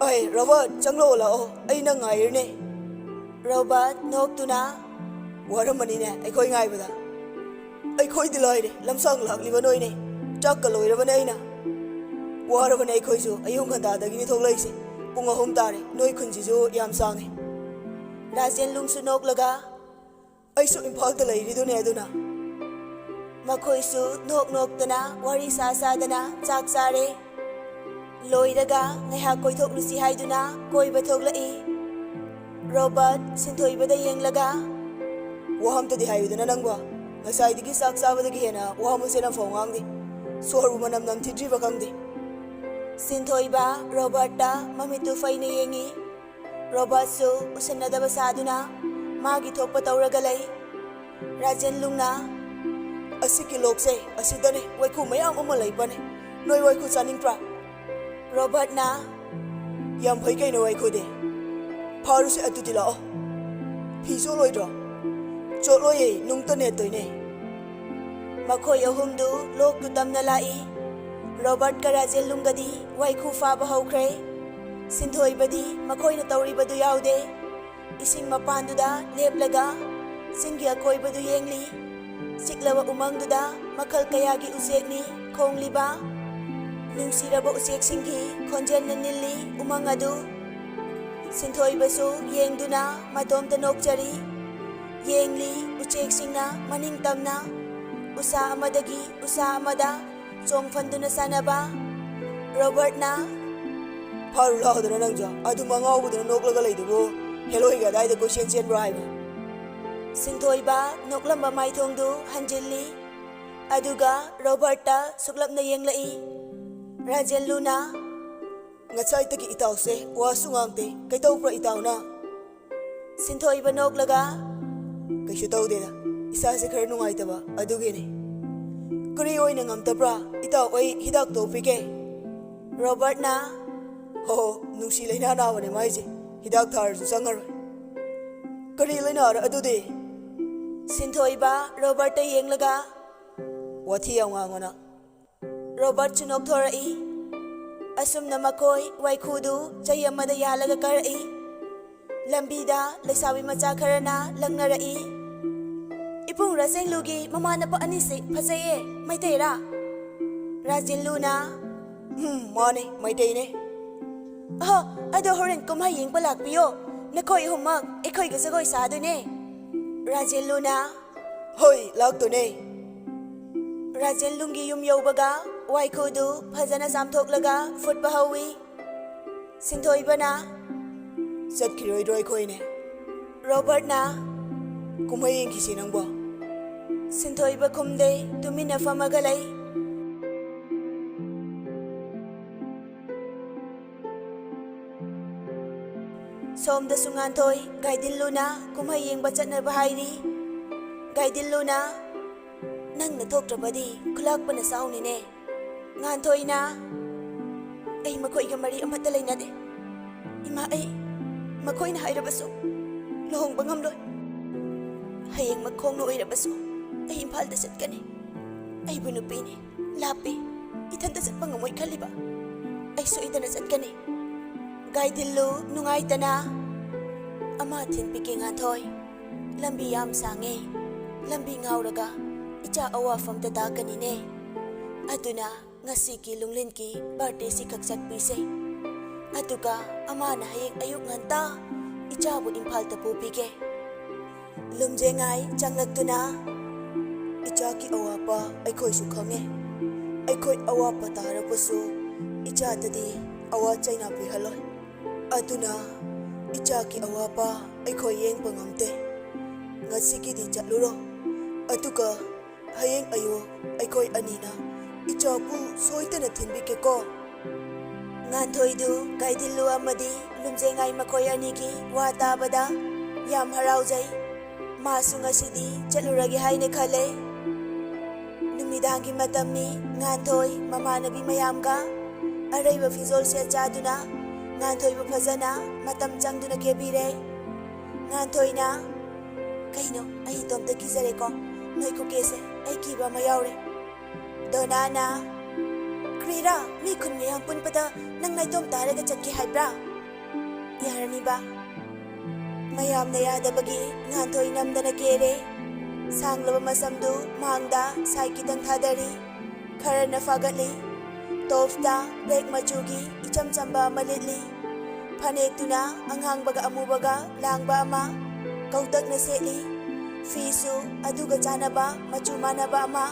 "ꯑꯩ, ꯔꯣꯕꯥꯔꯠ, ꯆꯪꯂꯛꯑꯣ ꯂꯥꯛꯑꯣ, ꯑꯩ ꯅꯪ ꯉꯥꯏꯔꯤꯅꯦ꯫" ꯔꯣꯕꯥꯔꯠ ꯅꯣꯛꯇꯨꯅ, "ꯋꯥꯔꯝꯃꯅꯤꯅꯦ ꯑꯩꯈꯣꯏ ꯉꯥꯏꯕꯗ?" "ꯑꯩꯈꯣꯏꯗꯤ ꯂꯥꯏꯔꯦ, ꯂꯝꯁꯥꯡ ꯂꯥꯛꯂꯤꯕ ꯅꯣꯏꯅꯦ꯫ ꯆꯥꯛꯀ ꯂꯣꯏꯔꯕꯅꯦ ꯑꯩꯅ꯫ ꯋꯥꯔꯕꯅꯦ ꯑꯩꯈꯣꯏꯁꯨ, ꯑꯌꯨꯛ ꯉꯟꯇꯥꯗꯒꯤꯅꯤ ꯊꯣꯛꯂꯛꯏꯁꯦ꯫ "ꯄꯨꯡ ꯑꯍꯨꯝ ꯇꯥꯔꯦ, ꯅꯣꯏ ꯈꯨꯟꯁꯤꯁꯨ ꯌꯥꯝ ꯁꯥꯡꯉꯦ꯫" ꯔꯥꯖꯦꯟ ꯂꯨꯡꯁꯨ ꯅꯣꯛꯂꯒ, "ꯑꯩꯁꯨ ꯏꯝꯐꯥꯜꯗ ꯂꯩꯔꯤꯗꯨꯅꯦ ꯑꯗꯨꯅ꯫" ꯃꯈꯣꯏꯁꯨ ꯅꯣꯛ ꯅꯣꯛꯇꯅ ꯋꯥꯔꯤ ꯁꯥ ꯁꯥꯗꯅ ꯆꯥꯛ ꯆꯥꯔꯦ꯫ ꯂꯣꯏꯔꯒ ꯉꯥꯏꯍꯥꯛ ꯀꯣꯏꯊꯣꯛꯂꯨꯁꯤ ꯍꯥꯏꯗꯨꯅ ꯀꯣꯏꯕ ꯊꯣꯛꯂꯛꯏ꯫ ꯔꯣꯕꯔꯠ ꯁꯤꯟꯊꯣꯏꯕꯗ ꯌꯦꯡꯂꯒ, "ꯋꯥ ꯑꯝꯇꯗꯤ ꯍꯥꯏꯌꯨꯗꯅ ꯅꯪꯕꯣ꯫ ꯉꯁꯥꯏꯗꯒꯤ ꯆꯥꯛ ꯆꯥꯕꯗꯒꯤ ꯍꯦꯟꯅ ꯋꯥ ꯃꯁꯦꯟ ꯑꯃꯐꯥꯎ ꯉꯥꯡꯗꯦ꯫ ꯁꯣꯔꯕꯨ ꯃꯅꯝ ꯅꯝꯊꯤꯗ꯭ꯔꯤꯕ ꯈꯪꯗꯦ꯫" ꯁꯤꯟꯊꯣꯏꯕ ꯔꯣꯕꯔꯠꯇ ꯃꯃꯤꯠꯇꯨ ꯐꯩꯅ ꯌꯦꯡꯉꯤ꯫ ꯔꯣꯕꯔꯠꯁꯨ ꯎꯁꯟꯅꯗꯕ ꯁꯥꯗꯨꯅ ꯃꯥꯒꯤ ꯊꯣꯛꯄ ꯇꯧꯔꯒ ꯂꯩ꯫ ꯔꯥꯖꯦꯟ ꯂꯨꯡꯅ, "ꯑꯁꯤꯒꯤ ꯂꯣꯛꯁꯦ ꯑꯁꯤꯗꯅꯦ ꯋꯥꯏꯈꯨ ꯃꯌꯥꯝ ꯑꯃ ꯂꯩꯕꯅꯦ꯫ ꯅꯣꯏ ꯋꯥꯏꯈꯨ ꯆꯥꯅꯤꯡꯕ꯭ꯔꯥ?" ꯔꯣꯕꯔꯠꯅ, "ꯌꯥꯝ ꯐꯩ ꯀꯩꯅꯣ ꯋꯥꯏꯈꯨꯗꯤ꯫ ꯐꯥꯔꯨꯁꯦ ꯑꯗꯨꯗꯤ, ꯂꯥꯛꯑꯣ꯫ ꯐꯤ ꯆꯣꯠꯂꯣꯏꯗ꯭ꯔꯣ?" "ꯆꯣꯠꯂꯣꯏꯌꯦ, ꯅꯨꯡꯇ ꯅꯦꯠꯇꯣꯏꯅꯦ꯫" ꯃꯈꯣꯏ ꯑꯍꯨꯝꯗꯨ ꯂꯣꯛꯇꯨ ꯇꯝꯅ ꯂꯥꯛꯏ꯫ ꯔꯣꯕꯔꯠꯀ ꯔꯥꯖꯦꯟ ꯂꯨꯡꯒꯗꯤ ꯋꯥꯏꯈꯨ ꯐꯥꯕ ꯍꯧꯈ꯭ꯔꯦ꯫ ꯁꯤꯟꯊꯣꯏꯕꯗꯤ ꯃꯈꯣꯏꯅ ꯇꯧꯔꯤꯕꯗꯨ ꯌꯥꯎꯗꯦ꯫ ꯏꯁꯤꯡ ꯃꯄꯥꯟꯗꯨꯗ ꯂꯦꯞꯂꯒ ꯆꯤꯡꯒꯤ ꯑꯀꯣꯏꯕꯗꯨ ꯌꯦꯡꯂꯤ꯫ ꯆꯤꯛꯂꯕ ꯎꯃꯪꯗꯨꯗ ꯃꯈꯜ ꯀꯌꯥꯒꯤ ꯎꯆꯦꯛꯅꯤ ꯈꯣꯡꯂꯤꯕ꯫ ꯅꯨꯡꯁꯤꯔꯕ ꯎꯆꯦꯛꯁꯤꯡꯒꯤ ꯈꯣꯟꯖꯦꯜꯅ ꯅꯤꯜꯂꯤ ꯎꯃꯪ ꯑꯗꯨ꯫ ꯁꯤꯟꯊꯣꯏꯕꯁꯨ ꯌꯦꯡꯗꯨꯅ ꯃꯇꯣꯝꯇ ꯅꯣꯛꯆꯔꯤ꯫ ꯌꯦꯡꯂꯤ ꯎꯆꯦꯛꯁꯤꯡꯅ ꯃꯅꯤꯡ ꯇꯝꯅ ꯎꯁꯥ ꯑꯃꯗꯒꯤ ꯎꯁꯥ ꯑꯃꯗ ꯆꯣꯡꯐꯟꯗꯨꯅ ꯁꯥꯟꯅꯕ꯫ ꯔꯣꯕꯔꯠꯅ, "ꯐꯥꯔꯨ ꯂꯥꯎꯗꯅ ꯅꯪꯁꯨ, ꯑꯗꯨꯝ ꯑꯉꯥꯎꯕꯗꯨꯅ ꯅꯣꯛꯂꯒ ꯂꯩꯗꯨꯕꯨ, ꯍꯦꯂꯣꯏꯒ ꯑꯗꯥꯏꯗ ꯀꯣꯏꯆꯦꯟ ꯆꯦꯟꯕ꯭ꯔꯣ ꯍꯥꯏꯕ?" ꯁꯤꯟꯊꯣꯏꯕ ꯅꯣꯛꯂꯝꯕ ꯃꯥꯏꯊꯣꯡꯗꯨ ꯍꯟꯖꯤꯜꯂꯤ, ꯑꯗꯨꯒ ꯔꯣꯕꯔꯠꯇ ꯁꯨꯛꯂꯞꯅ ꯌꯦꯡꯂꯛꯏ꯫ ꯔꯥꯖꯦꯟ ꯂꯨꯅ, "ꯉꯁꯥꯏꯗꯒꯤ ꯏꯇꯥꯎꯁꯦ ꯋꯥꯁꯨ ꯉꯥꯡꯗꯦ, ꯀꯩꯗꯧꯕ꯭ꯔꯥ ꯏꯇꯥꯎꯅ?" ꯁꯤꯟꯊꯣꯏꯕ ꯅꯣꯛꯂꯒ, "ꯀꯩꯁꯨ ꯇꯧꯗꯦꯗ, ꯏꯁꯥꯁꯦ ꯈꯔ ꯅꯨꯡꯉꯥꯏꯇꯕ ꯑꯗꯨꯒꯤꯅꯤ꯫" "ꯀꯔꯤ ꯑꯣꯏꯅ ꯉꯝꯗꯕ꯭ꯔꯥ? ꯏꯇꯥꯎ, ꯑꯩ ꯍꯤꯗꯥꯛ ꯇꯧꯕꯤꯒꯦ꯫" ꯔꯣꯕꯔꯠꯅ, "ꯍꯣ ꯍꯣ, ꯅꯨꯡꯁꯤ ꯂꯩꯅꯥ ꯅꯥꯕꯅꯦ ꯃꯥꯏꯁꯦ, ꯍꯤꯗꯥꯛ ꯊꯥꯔꯁꯨ ꯆꯪꯉꯔꯣꯏ꯫" "ꯀꯔꯤ ꯂꯩꯅꯥꯔ ꯑꯗꯨꯗꯤ?" ꯁꯤꯟꯊꯣꯏꯕ ꯔꯣꯕꯔꯠꯇ ꯌꯦꯡꯂꯒ, "ꯋꯥꯊꯤ ꯌꯥꯝ ꯉꯥꯡꯉꯣ ꯅꯪ꯫" ꯔꯣꯕꯔꯠꯁꯨ ꯅꯣꯛꯊꯣꯔꯛꯏ꯫ ꯑꯁꯨꯝꯅ ꯃꯈꯣꯏ ꯋꯥꯏꯈꯨꯗꯨ ꯆꯩ ꯑꯃꯗ ꯌꯥꯜꯂꯒ ꯀꯥꯔꯛꯏ꯫ ꯂꯝꯕꯤꯗ ꯂꯩꯁꯥꯕꯤ ꯃꯆꯥ ꯈꯔꯅ ꯂꯛꯅꯔꯛꯏ, "ꯏꯕꯨꯡ ꯔꯥꯖꯦꯟꯂꯨꯒꯤ ꯃꯃꯥꯟꯅꯕ ꯑꯅꯤꯁꯦ ꯐꯖꯩꯌꯦ, ꯃꯩꯇꯩꯔꯥ?" ꯔꯥꯖꯦꯟꯂꯨꯅ, "ꯎꯝ, ꯃꯥꯅꯦ, ꯃꯩꯇꯩꯅꯦ꯫" ꯑꯍꯣ, ꯑꯗꯣ ꯍꯣꯔꯦꯟ ꯀꯨꯝꯍꯩ ꯌꯦꯡꯕ ꯂꯥꯛꯄꯤꯌꯣ꯫ ꯅꯈꯣꯏ ꯑꯍꯨꯝꯃꯛ ꯑꯩꯈꯣꯏꯒ ꯖꯒꯣꯏ ꯁꯥꯗꯣꯏꯅꯦ꯫ ꯔꯥꯖꯦꯟꯂꯨꯅ, "ꯍꯣꯏ, ꯂꯥꯛꯇꯣꯏꯅꯦ꯫" ꯔꯥꯖꯦꯟꯂꯨꯒꯤ ꯌꯨꯝ ꯌꯧꯕꯒ ꯋꯥꯏꯈꯨꯗꯨ ꯐꯖꯅ ꯆꯥꯝꯊꯣꯛꯂꯒ ꯐꯨꯠꯄ ꯍꯧꯏ꯫ ꯁꯤꯟꯊꯣꯏꯕꯅ, "ꯆꯠꯈꯤꯔꯣꯏꯗ꯭ꯔꯣ ꯑꯩꯈꯣꯏꯅꯦ?" ꯔꯣꯕꯔꯠꯅ, "ꯀꯨꯝꯍꯩ ꯌꯦꯡꯈꯤꯁꯤ ꯅꯪꯕꯣ꯫" ꯁꯤꯟꯊꯣꯏꯕ ꯈꯨꯝꯗꯦ, ꯇꯨꯃꯤꯟꯅ ꯐꯝꯃꯒ ꯂꯩ꯫ ꯁꯣꯝꯗꯁꯨ ꯉꯥꯟꯊꯣꯏ, ꯒꯥꯏꯗꯤꯜꯂꯨꯅ ꯀꯨꯝꯍꯩ ꯌꯦꯡꯕ ꯆꯠꯅꯕ ꯍꯥꯏꯔꯤ꯫ ꯒꯥꯏꯗꯤꯜꯂꯨꯅ, "ꯅꯪꯅ ꯊꯣꯛꯇ꯭ꯔꯕꯗꯤ ꯈꯨꯂꯥꯛꯄꯅ ꯆꯥꯎꯅꯤꯅꯦ꯫" ꯉꯥꯟꯊꯣꯏꯅ, "ꯑꯩ ꯃꯈꯣꯏꯒ ꯃꯔꯤ ꯑꯃꯠꯇ ꯂꯩꯅꯗꯦ꯫ ꯏꯃꯥ, ꯑꯩ ꯃꯈꯣꯏꯅ ꯍꯥꯏꯔꯕꯁꯨ ꯂꯨꯍꯣꯡꯕ ꯉꯝꯂꯣꯏ꯫ ꯍꯌꯦꯡꯃꯛ ꯈꯣꯡꯅ ꯑꯣꯏꯔꯕꯁꯨ ꯑꯩ ꯏꯝꯐꯥꯜꯗ ꯆꯠꯀꯅꯤ꯫ ꯑꯩꯕꯨ ꯅꯨꯄꯤꯅꯤ, ꯂꯥꯞꯄꯤ, ꯏꯊꯟꯇ ꯆꯠꯄ ꯉꯝꯃꯣꯏ ꯈꯜꯂꯤꯕ꯫ ꯑꯩ ꯁꯣꯏꯗꯅ ꯆꯠꯀꯅꯤ꯫" ꯒꯥꯏꯗꯤꯜꯂꯨ ꯅꯨꯡꯉꯥꯏꯇꯅ, "ꯑꯃ ꯊꯤꯟꯕꯤꯒꯦ ꯉꯥꯟꯊꯣꯏ꯫ ꯂꯝꯕꯤ ꯌꯥꯝ ꯁꯥꯡꯉꯦ꯫ ꯂꯝꯕꯤ ꯉꯥꯎꯔꯒ ꯏꯆꯥ ꯑꯋꯥꯐꯝꯗ ꯇꯥꯀꯅꯤꯅꯦ꯫ ꯑꯗꯨꯅ ꯉꯁꯤꯒꯤ ꯂꯨꯡꯂꯤꯟꯒꯤ ꯕꯥꯔꯗꯦꯁꯤ ꯈꯛ ꯆꯠꯄꯤꯁꯦ꯫ ꯑꯗꯨꯒ ꯑꯃꯅ ꯍꯌꯦꯡ ꯑꯌꯨꯛ ꯉꯟꯇꯥ ꯏꯆꯥꯕꯨ ꯏꯝꯐꯥꯜꯗ ꯄꯨꯕꯤꯒꯦ꯫" ꯂꯨꯝꯖꯦꯉꯥꯏ ꯆꯪꯂꯛꯇꯨꯅ, "ꯏꯆꯥꯒꯤ ꯑꯋꯥꯕ ꯑꯩꯈꯣꯏꯁꯨ ꯈꯪꯉꯦ꯫ ꯑꯩꯈꯣꯏ ꯑꯋꯥꯕ ꯇꯥꯔꯕꯁꯨ ꯏꯆꯥꯗꯗꯤ ꯑꯋꯥ ꯆꯩꯅꯥ ꯄꯤꯍꯜꯂꯣꯏ꯫ ꯑꯗꯨꯅ ꯏꯆꯥꯒꯤ ꯑꯋꯥꯕ ꯑꯩꯈꯣꯏ ꯌꯦꯡꯕ ꯉꯝꯗꯦ꯫ ꯉꯁꯤꯒꯤꯗꯤ ꯆꯠꯂꯨꯔꯣ꯫ ꯑꯗꯨꯒ ꯍꯌꯦꯡ ꯑꯌꯨꯛ ꯑꯩꯈꯣꯏ ꯑꯅꯤꯅ ꯏꯆꯥꯕꯨ ꯁꯣꯏꯗꯅ ꯊꯤꯟꯕꯤꯒꯦꯀꯣ꯫" ꯉꯥꯟꯊꯣꯏꯗꯨ ꯒꯥꯏꯗꯤꯜꯂꯨ ꯑꯃꯗꯤ ꯂꯨꯝꯖꯦꯉꯥꯏ ꯃꯈꯣꯏ ꯑꯅꯤꯒꯤ ꯋꯥ ꯇꯥꯕꯗ ꯌꯥꯝ ꯍꯔꯥꯎꯖꯩ꯫ ꯃꯥꯁꯨ ꯉꯁꯤꯗꯤ ꯆꯠꯂꯨꯔꯒꯦ ꯍꯥꯏꯅ ꯈꯜꯂꯦ꯫ ꯅꯨꯃꯤꯗꯥꯡꯒꯤ ꯃꯇꯝꯅꯤ꯫ ꯉꯥꯟꯊꯣꯏ ꯃꯃꯥꯟꯅꯕꯤ ꯃꯌꯥꯝꯒ ꯑꯔꯩꯕ ꯐꯤꯖꯣꯜ ꯁꯦꯠ ꯆꯥꯗꯨꯅ ꯉꯥꯟꯊꯣꯏꯕꯨ ꯐꯖꯅ ꯃꯇꯝ ꯆꯪꯗꯨꯅ ꯀꯦꯕꯤꯔꯦ꯫ ꯉꯥꯟꯊꯣꯏꯅ, "ꯀꯩꯅꯣ, ꯑꯩ ꯏꯇꯣꯝꯇ ꯀꯤꯖꯔꯦꯀꯣ꯫ ꯅꯣꯏ ꯈꯨꯀꯦꯁꯦ ꯑꯩ ꯀꯤꯕ ꯑꯃ ꯌꯥꯎꯔꯦ꯫" ꯗꯣꯅꯥꯅ, "ꯀ꯭ꯔꯤꯔꯥ, ꯃꯤ ꯈꯨꯟ ꯃꯌꯥꯝ ꯄꯨꯟꯕꯗ ꯅꯪ ꯅꯥꯏꯇꯣꯝ ꯇꯥꯔꯒ ꯆꯠꯀꯦ ꯍꯥꯏꯕ꯭ꯔꯥ? ꯌꯥꯔꯅꯤꯕ?" ꯃꯌꯥꯝꯅ ꯌꯥꯗꯕꯒꯤ ꯉꯥꯟꯊꯣꯏ ꯅꯝꯗꯅ ꯀꯦꯔꯦ꯫ ꯁꯥꯡꯂꯕ ꯃꯁꯝꯗꯨ ꯃꯥꯡꯗ ꯁꯥꯏ ꯈꯤꯇꯪ ꯊꯥꯗꯔꯤ꯫ ꯈꯔꯅ ꯐꯥꯒꯠꯂꯤ꯫ ꯇꯣꯞꯇ ꯕ꯭ꯂꯦꯛ ꯃꯆꯨꯒꯤ ꯏꯆꯝ ꯆꯝꯕ ꯑꯃ ꯂꯤꯠꯂꯤ꯫ ꯐꯅꯦꯛꯇꯨꯅ ꯑꯉꯥꯡꯕꯒ ꯑꯃꯨꯕꯒ ꯂꯥꯡꯕ ꯑꯃ ꯀꯧꯇꯛꯅ ꯁꯦꯠꯂꯤ꯫ ꯐꯤꯁꯨ ꯑꯗꯨꯒ ꯆꯥꯟꯅꯕ ꯃꯆꯨ ꯃꯥꯟꯅꯕ ꯑꯃ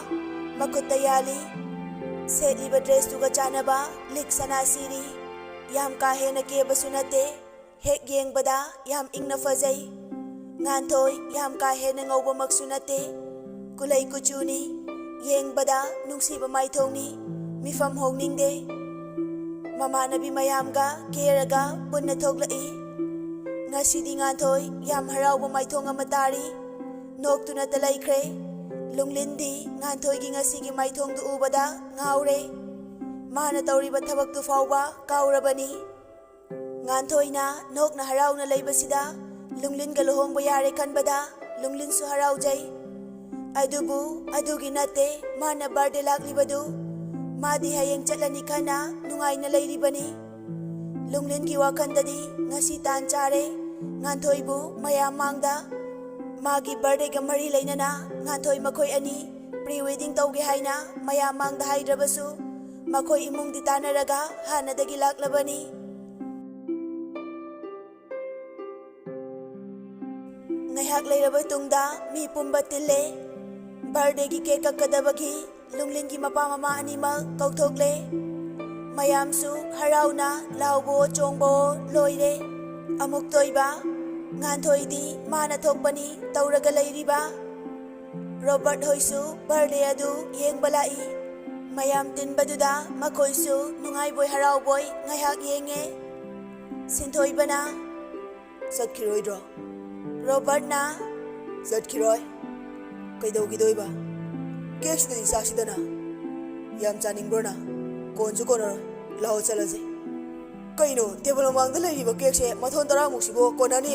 ꯃꯈꯨꯠꯇ ꯌꯥꯜꯂꯤ꯫ ꯁꯦꯠꯂꯤꯕ ꯗ꯭ꯔꯦꯁꯇꯨꯒ ꯆꯥꯟꯅꯕ ꯂꯤꯛ ꯁꯅꯥ ꯁꯤꯔꯤ꯫ ꯌꯥꯝ ꯀꯥ ꯍꯦꯟꯅ ꯀꯦꯕꯁꯨ ꯅꯠꯇꯦ꯫ ꯍꯦꯛ ꯌꯦꯡꯕꯗ ꯌꯥꯝ ꯏꯪꯅ ꯐꯖꯩ꯫ ꯉꯥꯟꯊꯣꯏ ꯌꯥꯝ ꯀꯥ ꯍꯦꯟꯅ ꯉꯧꯕꯃꯛꯁꯨ ꯅꯠꯇꯦ꯫ ꯀꯨꯂꯩ ꯀꯨꯆꯨꯅꯤ꯫ ꯌꯦꯡꯕꯗ ꯅꯨꯡꯁꯤꯕ ꯃꯥꯏꯊꯣꯡꯅꯤ꯫ ꯃꯤꯐꯝ ꯍꯣꯡꯅꯤꯡꯗꯦ꯫ ꯃꯃꯥꯟꯅꯕꯤ ꯃꯌꯥꯝꯒ ꯀꯦꯔꯒ ꯄꯨꯟꯅ ꯊꯣꯛꯂꯛꯏ꯫ ꯉꯁꯤꯗꯤ ꯉꯥꯟꯊꯣꯏ ꯌꯥꯝ ꯍꯔꯥꯎꯕ ꯃꯥꯏꯊꯣꯡ ꯑꯃ ꯇꯥꯔꯤ꯫ ꯅꯣꯛꯇꯨꯅꯇ ꯂꯩꯈ꯭ꯔꯦ꯫ ꯂꯨꯡꯂꯤꯟꯗꯤ ꯉꯥꯟꯊꯣꯏꯒꯤ ꯉꯁꯤꯒꯤ ꯃꯥꯏꯊꯣꯡꯗꯨ ꯎꯕꯗ ꯉꯥꯎꯔꯦ꯫ ꯃꯥꯅ ꯇꯧꯔꯤꯕ ꯊꯕꯛꯇꯨ ꯐꯥꯎꯕ ꯀꯥꯎꯔꯕꯅꯤ꯫ ꯉꯥꯟꯊꯣꯏꯅ ꯅꯣꯛꯅ ꯍꯔꯥꯎꯅ ꯂꯩꯕꯁꯤꯗ ꯂꯨꯡꯂꯤꯟꯒ ꯂꯨꯍꯣꯡꯕ ꯌꯥꯔꯦ ꯈꯟꯕꯗ ꯂꯨꯡꯂꯤꯟꯁꯨ ꯍꯔꯥꯎꯖꯩ꯫ ꯑꯗꯨꯕꯨ ꯑꯗꯨꯒꯤ ꯅꯠꯇꯦ ꯃꯥꯅ ꯕꯥꯔꯗꯦ ꯂꯥꯛꯂꯤꯕꯗꯨ꯫ ꯃꯥꯗꯤ ꯍꯌꯦꯡ ꯆꯠꯂꯅꯤ ꯈꯟꯅ ꯅꯨꯡꯉꯥꯏꯅ ꯂꯩꯔꯤꯕꯅꯤ꯫ ꯂꯨꯡꯂꯤꯟꯒꯤ ꯋꯥꯈꯜꯗꯗꯤ ꯉꯁꯤ ꯇꯥꯟ ꯆꯥꯔꯦ꯫ ꯉꯥꯟꯊꯣꯏꯕꯨ ꯃꯌꯥꯝ ꯃꯥꯡꯗ ꯃꯥꯒꯤ ꯕꯥꯔꯗꯦꯒ ꯃꯔꯤ ꯂꯩꯅꯅ ꯉꯥꯟꯊꯣꯏ ꯃꯈꯣꯏ ꯑꯅꯤ ꯄ꯭ꯔꯤ ꯋꯦꯗꯤꯡ ꯇꯧꯒꯦ ꯍꯥꯏꯅ ꯃꯌꯥꯝ ꯃꯥꯡꯗ ꯍꯥꯏꯗ꯭ꯔꯕꯁꯨ ꯃꯈꯣꯏ ꯏꯃꯨꯡꯗꯤ ꯇꯥꯟꯅꯔꯒ ꯍꯥꯟꯅꯗꯒꯤ ꯂꯥꯛꯂꯕꯅꯤ꯫ ꯉꯥꯏꯍꯥꯛ ꯂꯩꯔꯕ ꯇꯨꯡꯗ ꯃꯤ ꯄꯨꯝꯕ ꯇꯤꯜꯂꯦ꯫ ꯕꯥꯔꯗꯦꯒꯤ ꯀꯦꯛ ꯀꯛꯀꯗꯕꯒꯤ ꯂꯨꯡꯂꯤꯟꯒꯤ ꯃꯄꯥ ꯃꯃꯥ ꯑꯅꯤꯃꯛ ꯀꯧꯊꯣꯛꯂꯦ꯫ ꯃꯌꯥꯝꯁꯨ ꯍꯔꯥꯎꯅ ꯂꯥꯎꯕꯋꯣ ꯆꯣꯡꯕꯋꯣ ꯂꯣꯏꯔꯦ꯫ ꯑꯃꯨꯛꯇꯣꯏꯕ ꯉꯥꯟꯊꯣꯏꯗꯤ ꯃꯥꯅ ꯊꯣꯛꯄꯅꯤ ꯇꯧꯔꯒ ꯂꯩꯔꯤꯕ꯫ ꯔꯣꯕꯔꯠ ꯍꯣꯏꯁꯨ ꯕꯥꯔꯗꯦ ꯑꯗꯨ ꯌꯦꯡꯕ ꯂꯥꯛꯏ꯫ ꯃꯌꯥꯝ ꯇꯤꯟꯕꯗꯨꯗ ꯃꯈꯣꯏꯁꯨ ꯅꯨꯡꯉꯥꯏꯕꯣꯏ ꯍꯔꯥꯎꯕꯣꯏ ꯉꯥꯏꯍꯥꯛ ꯌꯦꯡꯉꯦ꯫ ꯁꯤꯟꯊꯣꯏꯕꯅ, "ꯆꯠꯈꯤꯔꯣꯏꯗ꯭ꯔꯣ?" ꯔꯣꯕꯔꯠꯅ, "ꯆꯠꯈꯤꯔꯣꯏ꯫ ꯀꯩꯗꯧꯈꯤꯗꯣꯏꯕ? ꯀꯦꯛꯁꯤꯗꯗꯤ ꯆꯥꯁꯤꯗꯅ꯫ ꯌꯥꯝ ꯆꯥꯅꯤꯡꯕ꯭ꯔꯣ ꯅꯪ? ꯀꯣꯟꯁꯨ ꯀꯣꯟꯅꯔꯣꯏ꯫ ꯂꯥꯛꯑꯣ ꯆꯠꯂꯁꯦ꯫" "ꯀꯩꯅꯣ, ꯇꯦꯕꯜ ꯃꯃꯥꯡꯗ ꯂꯩꯔꯤꯕ ꯀꯦꯛꯁꯦ ꯃꯊꯣꯟ ꯇꯔꯥꯃꯨꯛꯁꯤꯕꯨ ꯀꯣꯟꯅꯅꯤ?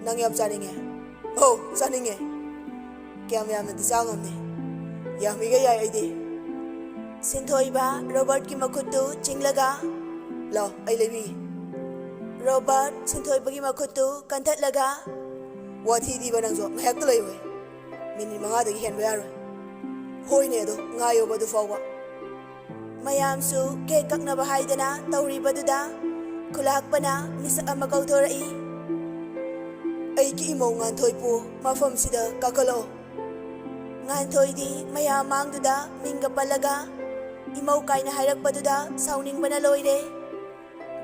ꯅꯪ ꯌꯥꯝ ꯆꯥꯅꯤꯡꯉꯦ?" "ꯑꯧ, ꯆꯥꯅꯤꯡꯉꯦ꯫ ꯀꯌꯥꯝ ꯌꯥꯝꯅꯗꯤ ꯆꯥ ꯉꯝꯅꯤ? ꯌꯥꯝꯃꯤꯒꯩ ꯌꯥꯏ ꯑꯩꯗꯤ꯫" ꯁꯤꯟꯊꯣꯏꯕ ꯔꯣꯕꯔꯠꯀꯤ ꯃꯈꯨꯠꯇꯨ ꯆꯤꯡꯂꯒ, "ꯂꯥꯎ, ꯑꯩ ꯂꯩꯕꯤꯒꯦ꯫" ꯔꯣꯕꯔꯠ ꯁꯤꯟꯊꯣꯏꯕꯒꯤ ꯃꯈꯨꯠꯇꯨ ꯀꯟꯊꯠꯂꯒ, "ꯋꯥꯊꯤꯗꯤꯕ ꯅꯪꯁꯨ, ꯉꯥꯏꯍꯥꯛꯇ ꯂꯩꯌꯨꯍꯦ꯫ ꯃꯤꯅꯤꯠ ꯃꯉꯥꯗꯒꯤ ꯍꯦꯟꯕ ꯌꯥꯔꯣꯏ꯫" "ꯍꯣꯏꯅꯦ, ꯑꯗꯣ ꯉꯥꯏꯌꯣꯕ ꯑꯗꯨ ꯐꯥꯎꯕ꯫" ꯃꯌꯥꯝꯁꯨ ꯀꯦꯛ ꯀꯛꯅꯕ ꯍꯥꯏꯗꯅ ꯇꯧꯔꯤꯕꯗꯨꯗ ꯈꯨꯂꯥꯛꯄꯅ ꯃꯤꯁꯛ ꯑꯃ ꯀꯧꯊꯣꯔꯛꯏ꯫ "ꯑꯩꯒꯤ ꯏꯃꯧ ꯉꯥꯟꯊꯣꯏꯄꯨ ꯃꯐꯝꯁꯤꯗ ꯀꯥꯈꯠꯂꯛꯑꯣ꯫" ꯉꯥꯟꯊꯣꯏꯗꯤ ꯃꯌꯥꯝ ꯃꯥꯡꯗꯨꯗ ꯃꯤꯡꯒ ꯄꯜꯂꯒ "ꯏꯃꯧ" ꯀꯥꯏꯅ ꯍꯥꯏꯔꯛꯄꯗꯨꯗ ꯁꯥꯎꯅꯤꯡꯕꯅ ꯂꯣꯏꯔꯦ꯫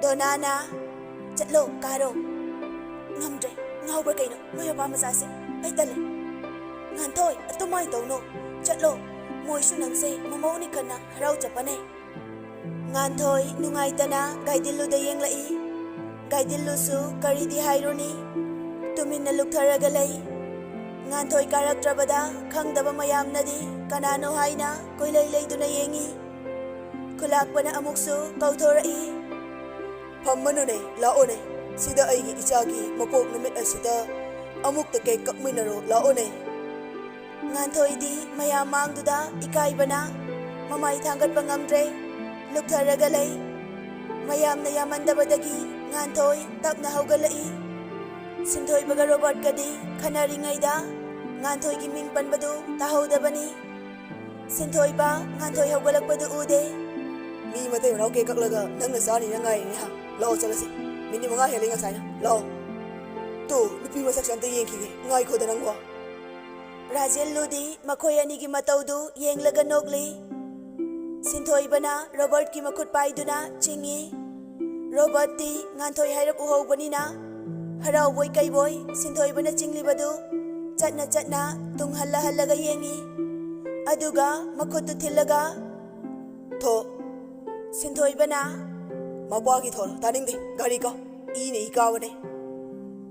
ꯗꯣꯅꯥꯅ, "ꯆꯠꯂꯣ, ꯀꯥꯔꯣ꯫" "ꯉꯝꯗ꯭ꯔꯦ, ꯉꯥꯎꯕ꯭ꯔꯥ ꯀꯩꯅꯣ ꯃꯣꯏ ꯃꯄꯥ ꯃꯆꯥꯁꯦ? ꯑꯩ ꯇꯜꯂꯦ꯫" "ꯉꯥꯟꯊꯣꯏ, ꯑꯗꯨꯃꯥꯏꯅ ꯇꯧꯅꯣ, ꯆꯠꯂꯣ꯫ ꯃꯣꯏꯁꯨ ꯅꯪꯁꯦ ꯃꯃꯧꯅꯤ ꯈꯟꯅ ꯍꯔꯥꯎ ꯆꯠꯄꯅꯦ꯫" ꯉꯥꯟꯊꯣꯏ ꯅꯨꯡꯉꯥꯏꯇꯅ ꯒꯥꯏꯗꯤꯜꯂꯨꯗ ꯌꯦꯡꯂꯛꯏ꯫ ꯒꯥꯏꯗꯤꯜꯂꯨꯁꯨ ꯀꯔꯤꯗꯤ ꯍꯥꯏꯔꯨꯅꯤ, ꯇꯨꯃꯤꯟꯅ ꯂꯨꯞꯊꯔꯒ ꯂꯩ꯫ ꯉꯥꯟꯊꯣꯏ ꯀꯥꯔꯛꯇ꯭ꯔꯕꯗ ꯈꯪꯗꯕ ꯃꯌꯥꯝꯅꯗꯤ ꯀꯅꯥꯅꯣ ꯍꯥꯏꯅ ꯀꯣꯏꯂꯩ ꯂꯩꯗꯨꯅ ꯌꯦꯡꯏ꯫ ꯈꯨꯂꯥꯛꯄꯅ ꯑꯃꯨꯛꯁꯨ ꯀꯧꯊꯣꯔꯛꯏ꯫ "ꯐꯝꯃꯅꯨꯅꯦ, ꯂꯥꯛꯑꯣꯅꯦ꯫ ꯁꯤꯗ ꯑꯩꯒꯤ ꯏꯆꯥꯒꯤ ꯃꯄꯣꯛ ꯅꯨꯃꯤꯠ ꯑꯁꯤꯗ ꯑꯃꯨꯛꯇ ꯀꯦꯛ ꯀꯛꯃꯤꯟꯅꯔꯣ, ꯂꯥꯛꯑꯣꯅꯦ꯫" ꯉꯥꯟꯊꯣꯏꯗꯤ ꯃꯌꯥꯝ ꯃꯥꯡꯗꯨꯗ ꯏꯀꯥꯏꯕꯅ ꯃꯃꯥꯏ ꯊꯥꯡꯒꯠꯄ ꯉꯝꯗ꯭ꯔꯦ, ꯂꯨꯞꯊꯔꯒ ꯂꯩ꯫ ꯃꯌꯥꯝꯅ ꯌꯥꯝꯃꯟꯗꯕꯗꯒꯤ ꯉꯥꯟꯊꯣꯏ ꯇꯞꯅ ꯍꯧꯒꯠꯂꯛꯏ꯫ ꯁꯤꯟꯊꯣꯏꯕꯒ ꯔꯣꯕꯥꯔꯠꯀꯗꯤ ꯈꯟꯅꯔꯤꯉꯩꯗ ꯉꯥꯟꯊꯣꯏꯒꯤ ꯃꯤꯡ ꯄꯟꯕꯗꯨ ꯇꯥꯍꯧꯗꯕꯅꯤ꯫ ꯁꯤꯟꯊꯣꯏꯕ ꯉꯥꯟꯊꯣꯏ ꯍꯧꯒꯠꯂꯛꯄꯗꯨ ꯎꯗꯦ꯫ "ꯃꯤ ꯃꯇꯩ ꯃꯅꯥꯎ ꯀꯦꯛ ꯀꯛꯂꯒ ꯅꯪꯅ ꯆꯥꯅꯤꯅ ꯉꯥꯏꯔꯤꯅꯦ ꯍꯥ? ꯂꯥꯛꯑꯣ ꯆꯠꯂꯁꯤ꯫ ꯃꯤꯅꯤꯠ ꯃꯉꯥ ꯍꯦꯜꯂꯦ ꯉꯁꯥꯏꯅ꯫ ꯂꯥꯛꯑꯣ꯫" "ꯇꯨ, ꯅꯨꯄꯤ ꯃꯁꯛꯁꯦ ꯑꯝꯇ ꯌꯦꯡꯈꯤꯒꯦ꯫ ꯉꯥꯏꯈꯣꯗ ꯅꯪꯕꯣ꯫" ꯔꯥꯖꯦꯜꯂꯨꯗꯤ ꯃꯈꯣꯏ ꯑꯅꯤꯒꯤ ꯃꯇꯧꯗꯨ ꯌꯦꯡꯂꯒ ꯅꯣꯛꯂꯤ꯫ ꯁꯤꯟꯊꯣꯏꯕꯅ ꯔꯣꯕꯥꯔꯠꯀꯤ ꯃꯈꯨꯠ ꯄꯥꯏꯗꯨꯅ ꯆꯤꯡꯏ꯫ ꯔꯣꯕꯥꯔꯠꯇꯤ ꯉꯥꯟꯊꯣꯏ ꯍꯥꯏꯔꯛ ꯎꯍꯧꯕꯅꯤꯅ ꯍꯔꯥꯎꯕꯣꯏ ꯀꯩꯕꯣꯏ ꯁꯤꯟꯊꯣꯏꯕꯅ ꯆꯤꯡꯂꯤꯕꯗꯨ ꯆꯠꯅ ꯆꯠꯅ ꯇꯨꯡ ꯍꯜꯂ ꯍꯜꯂꯒ ꯌꯦꯡꯏ꯫ ꯑꯗꯨꯒ ꯃꯈꯨꯠꯇꯨ ꯊꯤꯜꯂꯒ, "ꯊꯣ꯫" ꯁꯤꯟꯊꯣꯏꯕꯅ, "ꯃꯄꯥꯒꯤ ꯊꯣꯔꯣ, ꯇꯥꯅꯤꯡꯗꯦ, ꯒꯥꯔꯤ ꯀꯥꯎ, ꯏꯅ ꯏ ꯀꯥꯕꯅꯦ꯫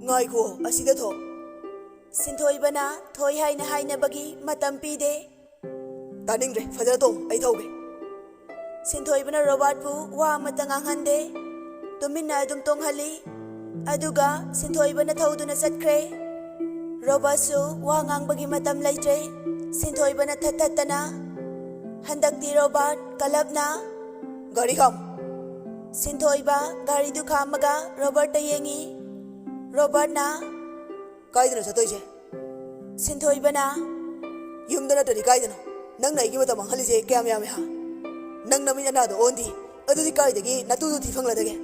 ꯉꯥꯏꯈꯣ, ꯑꯁꯤꯗ ꯊꯣ꯫" ꯁꯤꯟꯊꯣꯏꯕꯅ ꯊꯣꯏ ꯍꯥꯏꯅ ꯍꯥꯏꯅꯕꯒꯤ ꯃꯇꯝ ꯄꯤꯗꯦ꯫ "ꯇꯥꯅꯤꯡꯗ꯭ꯔꯦ, ꯐꯖꯅ ꯇꯣꯡ, ꯑꯩ ꯊꯧꯒꯦ꯫" ꯁꯤꯟꯊꯣꯏꯕꯅ ꯔꯣꯕꯥꯔꯠꯄꯨ ꯋꯥ ꯑꯃꯠꯇ ꯉꯥꯡꯍꯟꯗꯦ꯫ ꯇꯨꯃꯤꯟꯅ ꯑꯗꯨꯝ ꯇꯣꯡꯍꯜꯂꯤ꯫ ꯑꯗꯨꯒ ꯁꯤꯟꯊꯣꯏꯕꯅ ꯊꯧꯗꯨꯅ ꯆꯠꯈ꯭ꯔꯦ꯫ ꯔꯣꯕꯥꯔꯠꯁꯨ ꯋꯥ ꯉꯥꯡꯕꯒꯤ ꯃꯇꯝ ꯂꯩꯇ꯭ꯔꯦ꯫ ꯁꯤꯟꯊꯣꯏꯕꯅ ꯊꯠ ꯊꯠꯇꯅ꯫ ꯍꯟꯗꯛꯇꯤ ꯔꯣꯕꯥꯔꯠ ꯀꯂꯞꯅ, "ꯒꯥꯔꯤ ꯈꯥꯝ꯫" ꯁꯤꯟꯊꯣꯏꯕ ꯒꯥꯔꯤꯗꯨ ꯈꯥꯝꯃꯒ ꯔꯣꯕꯥꯔꯠꯇ ꯌꯦꯡꯉꯤ꯫ ꯔꯣꯕꯥꯔꯠꯅ, "ꯀꯥꯏꯗꯅꯣ ꯆꯠꯇꯣꯏꯁꯦ?" ꯁꯤꯟꯊꯣꯏꯕꯅ, "ꯌꯨꯝꯗ ꯅꯠꯇ꯭ꯔꯗꯤ ꯀꯥꯏꯗꯅꯣ? ꯅꯪꯅ ꯑꯩꯒꯤ ꯃꯇꯝ ꯃꯥꯡꯍꯜꯂꯤꯁꯦ ꯀꯌꯥꯝ ꯌꯥꯝꯃꯦ ꯍꯥ?" ꯅꯪ ꯅꯃꯤꯠ ꯑꯅꯥꯗꯣ ꯑꯣꯟꯗꯤ꯫ ꯑꯗꯨꯗꯤ ꯀꯥꯏꯗꯒꯤ ꯅꯇꯨꯗꯨ ꯊꯤ ꯐꯪꯂꯗꯒꯦ?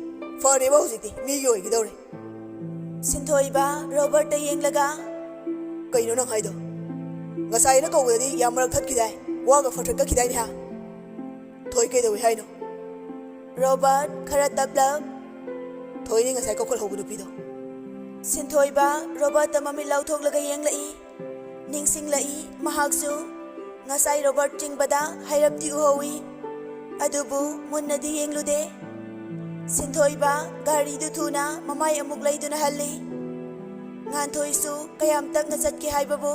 ꯐꯔꯦꯕ, ꯍꯧꯖꯤꯛꯇꯤ ꯃꯤꯒꯤ ꯑꯣꯏꯒꯗꯧꯔꯦ꯫ ꯁꯤꯟꯊꯣꯏꯕ ꯔꯣꯕꯔꯠꯇ ꯌꯦꯡꯂꯒ, "ꯀꯩꯅꯣ ꯅꯪ ꯍꯥꯏꯗꯣ? ꯉꯁꯥꯏꯅ ꯀꯧꯕꯗꯗꯤ ꯌꯥꯝ ꯃꯔꯛ ꯊꯠꯈꯤꯗꯥꯏ, ꯋꯥꯒ ꯐꯠ ꯐꯠ ꯀꯛꯈꯤꯗꯥꯏꯅꯦ, ꯍꯥ? ꯊꯣꯏ ꯀꯩꯗꯧꯏ ꯍꯥꯏꯅꯣ?" ꯔꯣꯕꯔꯠ ꯈꯔ ꯇꯞꯂꯞ, "ꯊꯣꯏꯅꯤ ꯉꯁꯥꯏ ꯀꯧꯈꯠꯍꯧꯕ ꯅꯨꯄꯤꯗꯣ?" ꯁꯤꯟꯊꯣꯏꯕ ꯔꯣꯕꯔꯠꯇ ꯃꯃꯤꯠ ꯂꯥꯎꯊꯣꯛꯂꯒ ꯌꯦꯡꯂꯛꯏ꯫ ꯅꯤꯡꯁꯤꯡꯂꯛꯏ, ꯃꯍꯥꯛꯁꯨ ꯉꯁꯥꯏ ꯔꯣꯕꯔꯠ ꯆꯤꯡꯕꯗ ꯍꯥꯏꯔꯞꯇꯤ ꯎꯍꯧꯏ꯫ ꯑꯗꯨꯕꯨ ꯃꯨꯟꯅꯗꯤ ꯌꯦꯡꯂꯨꯗꯦ꯫ ꯁꯤꯟꯊꯣꯏꯕ ꯒꯥꯔꯤꯗꯨ ꯊꯨꯅ ꯃꯃꯥꯏ ꯑꯃꯨꯛ ꯂꯩꯗꯨꯅ ꯍꯜꯂꯤ꯫ ꯉꯥꯟꯊꯣꯏꯁꯨ ꯀꯌꯥꯝ ꯇꯞꯅ ꯆꯠꯀꯦ ꯍꯥꯏꯕꯕꯨ,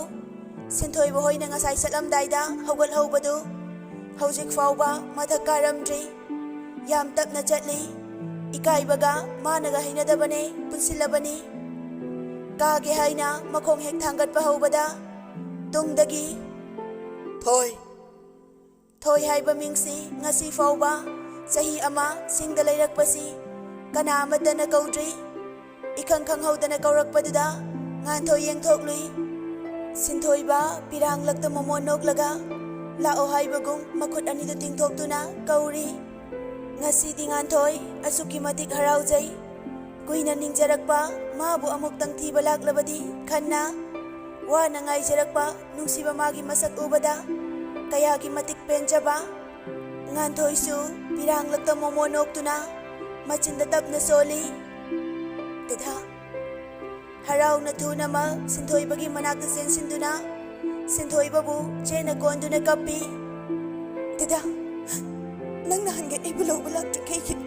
ꯁꯤꯟꯊꯣꯏꯕ ꯍꯣꯏꯅ ꯉꯁꯥꯏ ꯆꯠꯂꯝꯗꯥꯏꯗ ꯍꯧꯒꯠꯍꯧꯕꯗꯨ ꯍꯧꯖꯤꯛ ꯐꯥꯎꯕ ꯃꯊꯛ ꯀꯥꯔꯝꯗ꯭ꯔꯤ꯫ ꯌꯥꯝ ꯇꯞꯅ ꯆꯠꯂꯤ꯫ ꯏꯀꯥꯏꯕꯒ ꯃꯥꯅꯒ ꯍꯩꯅꯗꯕꯅꯦ, ꯄꯨꯟꯁꯤꯜꯂꯕꯅꯤ꯫ ꯀꯥꯒꯦ ꯍꯥꯏꯅ ꯃꯈꯣꯡ ꯍꯦꯛ ꯊꯥꯡꯒꯠꯄ ꯍꯧꯕꯗ, ꯇꯨꯡꯗꯒꯤ, "ꯊꯣꯏ!" ꯊꯣꯏ ꯍꯥꯏꯕ ꯃꯤꯡꯁꯤ ꯉꯁꯤ ꯐꯥꯎꯕ ꯆꯍꯤ ꯑꯃ ꯆꯤꯡꯗ ꯂꯩꯔꯛꯄꯁꯤ ꯀꯅꯥ ꯑꯃꯠꯇꯅ ꯀꯧꯗ꯭ꯔꯤ꯫ ꯏꯈꯪ ꯈꯪꯍꯧꯗꯅ ꯀꯧꯔꯛꯄꯗꯨꯗ ꯉꯥꯟꯊꯣꯏ ꯌꯦꯡꯊꯣꯛꯂꯨꯏ꯫ ꯁꯤꯟꯊꯣꯏꯕ ꯄꯤꯔꯥꯡꯂꯛꯇ ꯃꯣꯃꯣꯟ ꯅꯣꯛꯂꯒ ꯂꯥꯛꯑꯣ ꯍꯥꯏꯕꯒꯨꯝ ꯃꯈꯨꯠ ꯑꯅꯤꯗꯨ ꯇꯤꯡꯊꯣꯛꯇꯨꯅ ꯀꯧꯔꯤ꯫ ꯉꯁꯤꯗꯤ ꯉꯥꯟꯊꯣꯏ ꯑꯁꯨꯛꯀꯤ ꯃꯇꯤꯛ ꯍꯔꯥꯎꯖꯩ꯫ ꯀꯨꯏꯅ ꯅꯤꯡꯖꯔꯛꯄ ꯃꯥꯕꯨ ꯑꯃꯨꯛꯇꯪ ꯊꯤꯕ ꯂꯥꯛꯂꯕꯗꯤ ꯈꯟꯅ ꯋꯥꯅ ꯉꯥꯏꯖꯔꯛꯄ ꯅꯨꯡꯁꯤꯕ ꯃꯥꯒꯤ ꯃꯁꯛ ꯎꯕꯗ ꯀꯌꯥꯒꯤ ꯃꯇꯤꯛ ꯄꯦꯟꯖꯕ꯫ ꯉꯥꯟꯊꯣꯏꯁꯨ ꯄꯤꯔꯥꯡꯂꯛꯇ ꯃꯣꯃꯣ ꯅꯣꯛꯇꯨꯅ ꯃꯆꯤꯟꯗ ꯇꯞꯅ ꯁꯣꯜꯂꯤ꯫ ꯗꯗꯥ꯫ ꯍꯔꯥꯎꯅ ꯊꯨꯅꯃꯛ ꯁꯤꯟꯊꯣꯏꯕꯒꯤ ꯃꯅꯥꯛꯇ ꯆꯦꯟꯁꯤꯟꯗꯨꯅ ꯁꯤꯟꯊꯣꯏꯕꯕꯨ ꯆꯦꯠꯅ ꯀꯣꯟꯗꯨꯅ ꯀꯞꯄꯤ꯫ "ꯗꯗꯥ, ꯅꯪ ꯅꯍꯥꯟꯒꯩ ꯑꯩꯕꯨ ꯂꯧꯕ ꯂꯥꯛꯇ꯭ꯔꯤ ꯀꯩꯒꯤꯅꯣ?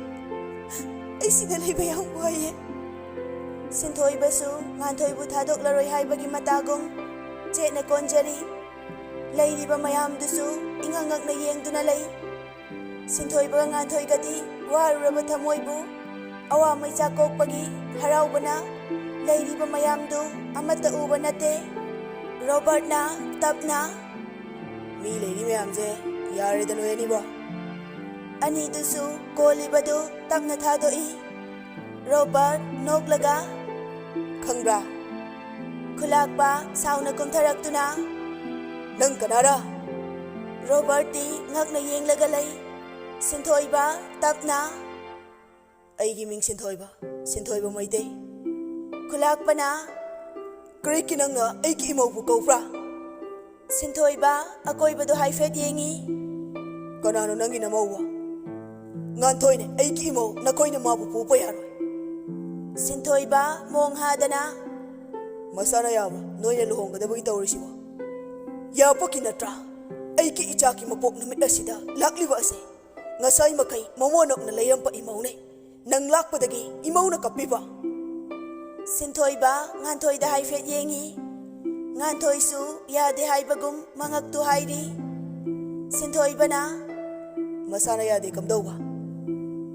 ꯑꯩ ꯁꯤꯗ ꯂꯩꯕ ꯌꯥꯝ ꯋꯥꯏꯌꯦ꯫" ꯁꯤꯟꯊꯣꯏꯕꯁꯨ ꯉꯥꯟꯊꯣꯏꯕꯨ ꯊꯥꯗꯣꯛꯂꯔꯣꯏ ꯍꯥꯏꯕꯒꯤ ꯃꯇꯥꯒꯨꯝ ꯆꯦꯠꯅ ꯀꯣꯟꯖꯔꯤ꯫ ꯂꯩꯔꯤꯕ ꯃꯌꯥꯝꯗꯨꯁꯨ ꯏꯉꯛ ꯉꯛꯅ ꯌꯦꯡꯗꯨꯅ ꯂꯩ꯫ ꯁꯤꯟꯊꯣꯏꯕꯒ ꯉꯥꯟꯊꯣꯏꯒꯗꯤ ꯋꯥꯔꯨꯔꯕ ꯊꯃꯣꯏꯕꯨ ꯑꯋꯥ ꯃꯩꯆꯥꯛ ꯀꯣꯛꯄꯒꯤ ꯍꯔꯥꯎꯕꯅ ꯂꯩꯔꯤꯕ ꯃꯌꯥꯝꯗꯨ ꯑꯃꯠꯇ ꯎꯕ ꯅꯠꯇꯦ꯫ ꯔꯣꯕꯔꯠꯅ ꯇꯞꯅ, "ꯃꯤ ꯂꯩꯔꯤ ꯃꯌꯥꯝꯁꯦ ꯌꯥꯔꯦꯗ ꯅꯣꯏ ꯑꯅꯤꯕꯣ꯫" ꯑꯅꯤꯗꯨꯁꯨ ꯀꯣꯜꯂꯤꯕꯗꯨ ꯇꯞꯅ ꯊꯥꯗꯣꯛꯏ꯫ ꯔꯣꯕꯔꯠ ꯅꯣꯛꯂꯒ, "ꯈꯪꯕ꯭ꯔꯥ?" ꯈꯨꯂꯥꯛꯄ ꯁꯥꯎꯅ ꯀꯨꯝꯊꯔꯛꯇꯨꯅ, "ꯅꯪ ꯀꯅꯥꯔ?" ꯔꯣꯕꯔꯠꯇꯤ ꯉꯛꯅ ꯌꯦꯡꯂꯒ ꯂꯩ꯫ ꯁꯤꯟꯊꯣꯏꯕ, ꯇꯞꯅ꯫ ꯑꯩꯒꯤ ꯃꯤꯡ ꯁꯤꯟꯊꯣꯏꯕ, ꯁꯤꯟꯊꯣꯏꯕ ꯃꯩꯇꯩ꯫ ꯈꯨꯂꯥꯛꯄꯅ, ꯀꯔꯤꯒꯤ ꯅꯪꯅ ꯑꯩꯒꯤ ꯏꯃꯧꯕꯨ ꯀꯧꯕ꯭ꯔꯥ? ꯁꯤꯟꯊꯣꯏꯕ, ꯑꯀꯣꯏꯕꯗꯨ ꯍꯥꯏꯐꯦꯠ ꯌꯦꯡꯉꯤ꯫ ꯀꯅꯥꯅꯣ ꯅꯪꯒꯤ ꯅꯃꯧꯕ? ꯉꯥꯟꯊꯣꯏꯅꯦ, ꯑꯩꯒꯤ ꯏꯃꯧ, ꯅꯈꯣꯏꯅ ꯃꯥꯕꯨ ꯄꯨꯕ ꯌꯥꯔꯣꯏ꯫ ꯁꯤꯟꯊꯣꯏꯕ, ꯃꯣꯡ ꯍꯥꯗꯅ, ꯃꯁꯥꯅ ꯌꯥꯕ, ꯅꯣꯏꯅ ꯂꯨꯍꯣꯡꯒꯗꯕꯒꯤ ꯇꯧꯔꯤꯁꯤꯕꯣ? ꯌꯥꯄꯣꯛꯀꯤ ꯅꯠꯇ꯭ꯔꯥ? ꯑꯩꯒꯤ ꯏꯆꯥꯒꯤ ꯃꯄꯣꯛ ꯅꯨꯃꯤꯠ ꯑꯁꯤꯗ ꯂꯥꯛꯂꯤꯕ ꯑꯁꯦ ꯉꯁꯥꯏ ꯃꯈꯩ ꯃꯃꯣꯟꯅꯣꯛꯅ ꯂꯩꯔꯝꯕ ꯏꯃꯧꯅꯦ꯫ ꯅꯪ ꯂꯥꯛꯄꯗꯒꯤ ꯏꯃꯧꯅ ꯀꯞꯄꯤꯕ꯫ ꯁꯤꯟꯊꯣꯏꯕ, ꯉꯥꯟꯊꯣꯏꯗ ꯍꯥꯏꯐꯦꯠ ꯌꯦꯡꯉꯤ꯫ ꯉꯥꯟꯊꯣꯏꯁꯨ ꯌꯥꯗꯦ ꯍꯥꯏꯕꯒꯨꯝ ꯃꯉꯛꯇꯨ ꯍꯥꯏꯔꯤ꯫ ꯁꯤꯟꯊꯣꯏꯕꯅ, ꯃꯁꯥꯅ ꯌꯥꯗꯦ ꯀꯝꯗꯧꯕ?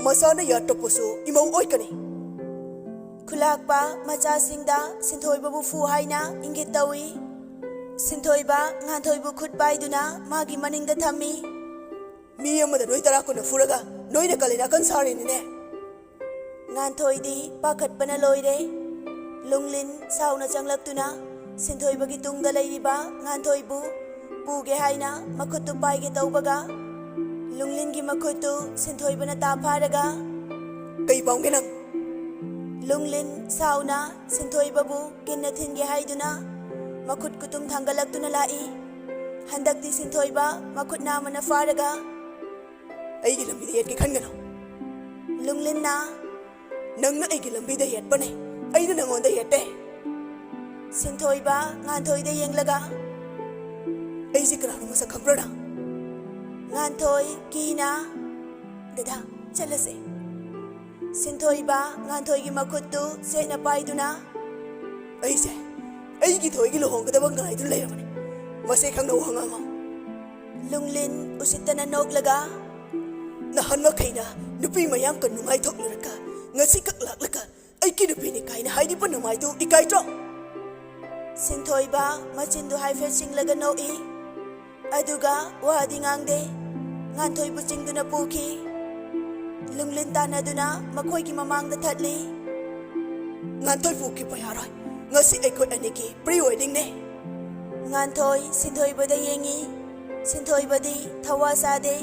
ꯃꯁꯥꯅ ꯌꯥꯇ꯭ꯔꯛꯄꯁꯨ ꯏꯃꯧ ꯑꯣꯏꯀꯅꯤ꯫ ꯈꯨꯂꯥꯛꯄ, ꯃꯆꯥꯁꯤꯡꯗ ꯁꯤꯟꯊꯣꯏꯕꯕꯨ ꯐꯨ ꯍꯥꯏꯅ ꯏꯪꯒꯤꯠ ꯇꯧꯏ꯫ ꯁꯤꯟꯊꯣꯏꯕ, ꯉꯥꯟꯊꯣꯏꯕꯨ ꯈꯨꯠ ꯄꯥꯏꯗꯨꯅ ꯃꯥꯒꯤ ꯃꯅꯤꯡꯗ ꯊꯝꯃꯤ꯫ ꯃꯤ ꯑꯃꯗ ꯅꯣꯏ ꯇꯔꯥ ꯀꯨꯟꯅ ꯐꯨꯔꯒ ꯅꯣꯏꯅ ꯀꯂꯦ ꯅꯥꯀꯟ ꯁꯥꯔꯤꯅꯤꯅꯦ꯫ ꯉꯥꯟꯊꯣꯏꯗꯤ ꯄꯥꯈꯠꯄꯅ ꯂꯣꯏꯔꯦ꯫ ꯂꯨꯡꯂꯤꯟ ꯁꯥꯎꯅ ꯆꯪꯂꯛꯇꯨꯅ ꯁꯤꯟꯊꯣꯏꯕꯒꯤ ꯇꯨꯡꯗ ꯂꯩꯔꯤꯕ ꯉꯥꯟꯊꯣꯏꯕꯨ ꯄꯨꯒꯦ ꯍꯥꯏꯅ ꯃꯈꯨꯠꯇꯨ ꯄꯥꯏꯒꯦ ꯇꯧꯕꯒ, ꯂꯨꯡꯂꯤꯟꯒꯤ ꯃꯈꯨꯠꯇꯨ ꯁꯤꯟꯊꯣꯏꯕꯅ ꯇꯥ ꯐꯥꯔꯒ, ꯀꯩ ꯄꯥꯝꯒꯦ ꯅꯪ? ꯂꯨꯡꯂꯤꯟ ꯁꯥꯎꯅ ꯁꯤꯟꯊꯣꯏꯕꯕꯨ ꯀꯤꯟꯅ ꯊꯤꯟꯒꯦ ꯍꯥꯏꯗꯨꯅ ꯃꯈꯨꯠ ꯀꯨꯇꯨꯝ ꯊꯥꯡꯒꯠꯂꯛꯇꯨꯅ ꯂꯥꯛꯏ꯫ ꯍꯟꯗꯛꯇꯤ ꯁꯤꯟꯊꯣꯏꯕ ꯃꯈꯨꯠ ꯅꯥꯝꯃꯅ ꯐꯥꯔꯒ, ꯑꯩꯒꯤ ꯂꯝꯕꯤꯗ ꯌꯦꯠꯀꯦ ꯈꯟꯒꯅꯨ꯫ ꯂꯨꯡꯂꯤꯟꯅ, ꯅꯪꯅ ꯑꯩꯒꯤ ꯂꯝꯕꯤꯗ ꯌꯦꯠꯄꯅꯦ, ꯑꯩꯅ ꯅꯪꯉꯣꯟꯗ ꯌꯦꯠꯇꯦ꯫ ꯁꯤꯟꯊꯣꯏꯕ ꯉꯥꯟꯊꯣꯏꯗ ꯌꯦꯡꯂꯒ, ꯑꯩꯁꯦ ꯀꯅꯥꯅꯣ ꯃꯁꯛ ꯈꯪꯕ꯭ꯔꯥ ꯅꯪ? ꯉꯥꯟꯊꯣꯏ ꯀꯤꯅ, ꯗꯗꯥ, ꯆꯠꯂꯁꯦ꯫ ꯁꯤꯟꯊꯣꯏꯕ ꯉꯥꯟꯊꯣꯏꯒꯤ ꯃꯈꯨꯠꯇꯨ ꯆꯦꯠꯅ ꯄꯥꯏꯗꯨꯅ, ꯑꯩꯁꯦ ꯑꯩꯒꯤ ꯊꯣꯏꯒꯤ ꯂꯨꯍꯣꯡꯒꯗꯕ ꯉꯥꯏꯗꯨꯅ ꯂꯩꯔꯕꯅꯤ꯫ ꯃꯁꯦ ꯈꯪꯅ ꯋꯥ ꯉꯥꯡꯉꯣ꯫ ꯂꯨꯡꯂꯤꯟ ꯎꯁꯤꯠꯇꯅ ꯅꯣꯛꯂꯒ, ꯅꯍꯥꯟ ꯃꯈꯩꯅ ꯅꯨꯄꯤ ꯃꯌꯥꯝꯒ ꯅꯨꯡꯉꯥꯏꯊꯣꯛꯂꯨꯔꯒ ꯉꯁꯤ ꯈꯛ ꯂꯥꯛꯂꯒ ꯑꯩꯒꯤ ꯅꯨꯄꯤꯅꯤ ꯀꯥꯏꯅ ꯍꯥꯏꯔꯤꯕ ꯅꯃꯥꯏꯗꯨ ꯏꯀꯥꯏꯗ꯭ꯔꯣ? ꯁꯤꯟꯊꯣꯏꯕ ꯃꯆꯤꯟꯗꯨ ꯍꯥꯏꯐꯦꯠ ꯆꯤꯡꯂꯒ ꯅꯣꯛꯏ꯫ ꯑꯗꯨꯒ ꯋꯥꯗꯤ ꯉꯥꯡꯗꯦ꯫ ꯉꯥꯟꯊꯣꯏꯕꯨ ꯆꯤꯡꯗꯨꯅ ꯄꯨꯈꯤ꯫ ꯂꯨꯡꯂꯤꯟ ꯇꯥꯟꯅꯗꯨꯅ ꯃꯈꯣꯏꯒꯤ ꯃꯃꯥꯡꯗ ꯊꯠꯂꯤ꯫ ꯉꯥꯟꯊꯣꯏ ꯄꯨꯈꯤꯕ ꯌꯥꯔꯣꯏ꯫ ꯉꯁꯤ ꯑꯩꯈꯣꯏ ꯑꯅꯤꯒꯤ pre wedding ꯅꯦ꯫ ꯉꯥꯟꯊꯣꯏ ꯁꯤꯟꯊꯣꯏꯕꯗ ꯌꯦꯡꯉꯤ꯫ ꯁꯤꯟꯊꯣꯏꯕꯗꯤ ꯊꯋꯥ ꯁꯥꯗꯦ꯫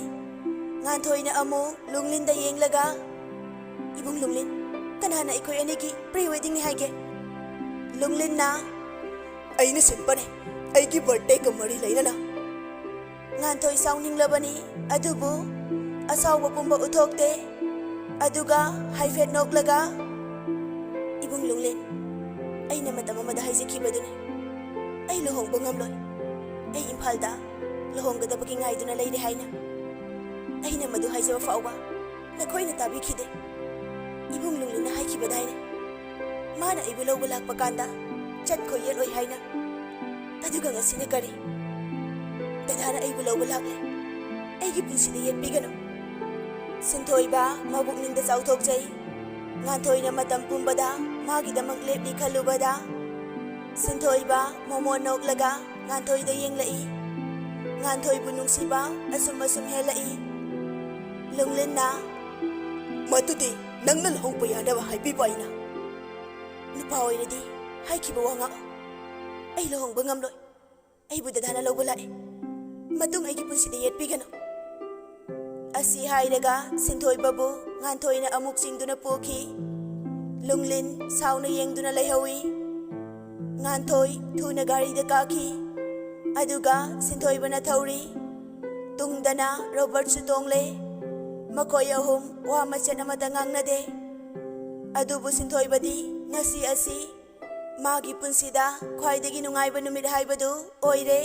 ꯉꯥꯟꯊꯣꯏꯅ ꯑꯃꯨꯛ ꯂꯨꯡꯂꯤꯟꯗ ꯌꯦꯡꯂꯒ, "ꯏꯕꯨꯡ ꯂꯨꯡꯂꯤꯟ, ꯀꯅꯥꯅ ꯑꯩꯈꯣꯏ ꯑꯅꯤꯒꯤ pre weddingꯅꯤ ꯍꯥꯏꯒꯦ?" ꯂꯨꯡꯂꯤꯟꯅ, "ꯑꯩꯅ ꯁꯤꯟꯕꯅꯦ, ꯑꯩꯒꯤ birthdayꯒ ꯃꯔꯤ ꯂꯩꯅꯅ꯫" ꯉꯥꯟꯊꯣꯏ ꯁꯥꯎꯅꯤꯡꯂꯕꯅꯤ, ꯑꯗꯨꯕꯨ ꯑꯁꯥꯎꯕ ꯄꯨꯝꯕ ꯎꯠꯊꯣꯛꯇꯦ꯫ ꯑꯗꯨꯒ ꯍꯥꯏꯐꯦꯠ ꯅꯣꯛꯂꯒ, "ꯏꯕꯨꯡ ꯂꯨꯡꯂꯤꯟ, ꯑꯩꯅ ꯃꯇꯝ ꯑꯃꯗ ꯍꯥꯏꯖꯈꯤꯕꯗꯨꯅꯤ, ꯑꯩ ꯂꯨꯍꯣꯡꯕ ꯉꯝꯂꯣꯏ꯫ ꯑꯩ ꯏꯝꯐꯥꯜꯗ ꯂꯨꯍꯣꯡꯒꯗꯕꯒꯤ ꯉꯥꯏꯗꯨꯅ ꯂꯩꯔꯦ ꯍꯥꯏꯅ꯫ ꯑꯩꯅ ꯃꯗꯨ ꯍꯥꯏꯖꯕ ꯐꯥꯎꯕ ꯅꯈꯣꯏꯅ ꯇꯥꯕꯤꯈꯤꯗꯦ꯫ ꯏꯕꯨꯡ ꯂꯨꯡꯂꯤꯟꯅ ꯍꯥꯏꯈꯤꯕꯗꯥꯏꯅꯦ, ꯃꯥꯅ ꯑꯩꯕꯨ ꯂꯧꯕ ꯂꯥꯛꯄ ꯀꯥꯟꯗ ꯆꯠꯈꯣꯏ ꯌꯦꯠꯂꯣꯏ ꯍꯥꯏꯅ꯫ ꯑꯗꯨꯒ ꯉꯁꯤꯅ ꯀꯔꯤ? ꯗꯗꯥꯅ ꯑꯩꯕꯨ ꯂꯧꯕ ꯂꯥꯛꯂꯦ꯫ ꯑꯩꯒꯤ ꯄꯨꯟꯁꯤꯗ ꯌꯦꯠꯄꯤꯒꯅꯨ꯫" ꯁꯤꯟꯊꯣꯏꯕ ꯃꯕꯨꯛꯅꯤꯡꯗ ꯆꯥꯎꯊꯣꯛꯆꯩ꯫ ꯉꯥꯟꯊꯣꯏꯅ ꯃꯇꯝ ꯄꯨꯝꯕꯗ ꯃꯥꯒꯤꯗꯃꯛ ꯂꯦꯞꯂꯤ ꯈꯜꯂꯨꯕꯗ, ꯁꯤꯟꯊꯣꯏꯕ ꯃꯣꯃꯣꯟ ꯅꯣꯛꯂꯒ ꯉꯥꯟꯊꯣꯏꯗ ꯌꯦꯡꯂꯛꯏ꯫ ꯉꯥꯟꯊꯣꯏꯕꯨ ꯅꯨꯡꯁꯤꯕ ꯑꯁꯨꯝ ꯑꯁꯨꯝ ꯍꯦꯜꯂꯛꯏ꯫ ꯂꯨꯡꯂꯤꯟꯅ, "ꯃꯗꯨꯗꯤ ꯅꯪꯅ ꯂꯨꯍꯣꯡꯕ ꯌꯥꯅꯕ ꯍꯥꯏꯕꯤꯕ ꯑꯩꯅ꯫ ꯅꯨꯄꯥ ꯑꯣꯏꯔꯗꯤ ꯍꯥꯏꯈꯤꯕ ꯋꯥ ꯉꯥꯛꯑꯣ꯫ ꯑꯩ ꯂꯨꯍꯣꯡꯕ ꯉꯝꯂꯣꯏ꯫ ꯑꯩꯕꯨ ꯗꯗꯥꯅ ꯂꯧꯕ ꯂꯥꯛꯑꯦ꯫ ꯃꯇꯨꯡ ꯑꯩꯒꯤ ꯄꯨꯟꯁꯤꯗ ꯌꯦꯠꯄꯤꯒꯅꯨ꯫" ꯑꯁꯤ ꯍꯥꯏꯔꯒ ꯁꯤꯟꯊꯣꯏꯕꯕꯨ ꯉꯥꯟꯊꯣꯏꯅ ꯑꯃꯨꯛ ꯆꯤꯡꯗꯨꯅ ꯄꯨꯈꯤ꯫ ꯂꯨꯡꯂꯤꯟ ꯁꯥꯎꯅ ꯌꯦꯡꯗꯨꯅ ꯂꯩꯍꯧꯏ꯫ ꯉꯥꯟꯊꯣꯏ ꯊꯨꯅ ꯒꯥꯔꯤꯗ ꯀꯥꯈꯤ꯫ ꯑꯗꯨꯒ ꯁꯤꯟꯊꯣꯏꯕꯅ ꯊꯧꯔꯤ꯫ ꯇꯨꯡꯗꯅ ꯔꯣꯕꯔꯠꯁꯨ ꯇꯣꯡꯂꯦ꯫ ꯃꯈꯣꯏ ꯑꯍꯨꯝ ꯋꯥ ꯃꯆꯦꯠ ꯑꯃꯠꯇ ꯉꯥꯡꯅꯗꯦ꯫ ꯑꯗꯨꯕꯨ ꯁꯤꯟꯊꯣꯏꯕꯗꯤ ꯉꯁꯤ ꯑꯁꯤ ꯃꯥꯒꯤ ꯄꯨꯟꯁꯤꯗ ꯈ꯭ꯋꯥꯏꯗꯒꯤ ꯅꯨꯡꯉꯥꯏꯕ ꯅꯨꯃꯤꯠ ꯍꯥꯏꯕꯗꯨ ꯑꯣꯏꯔꯦ꯫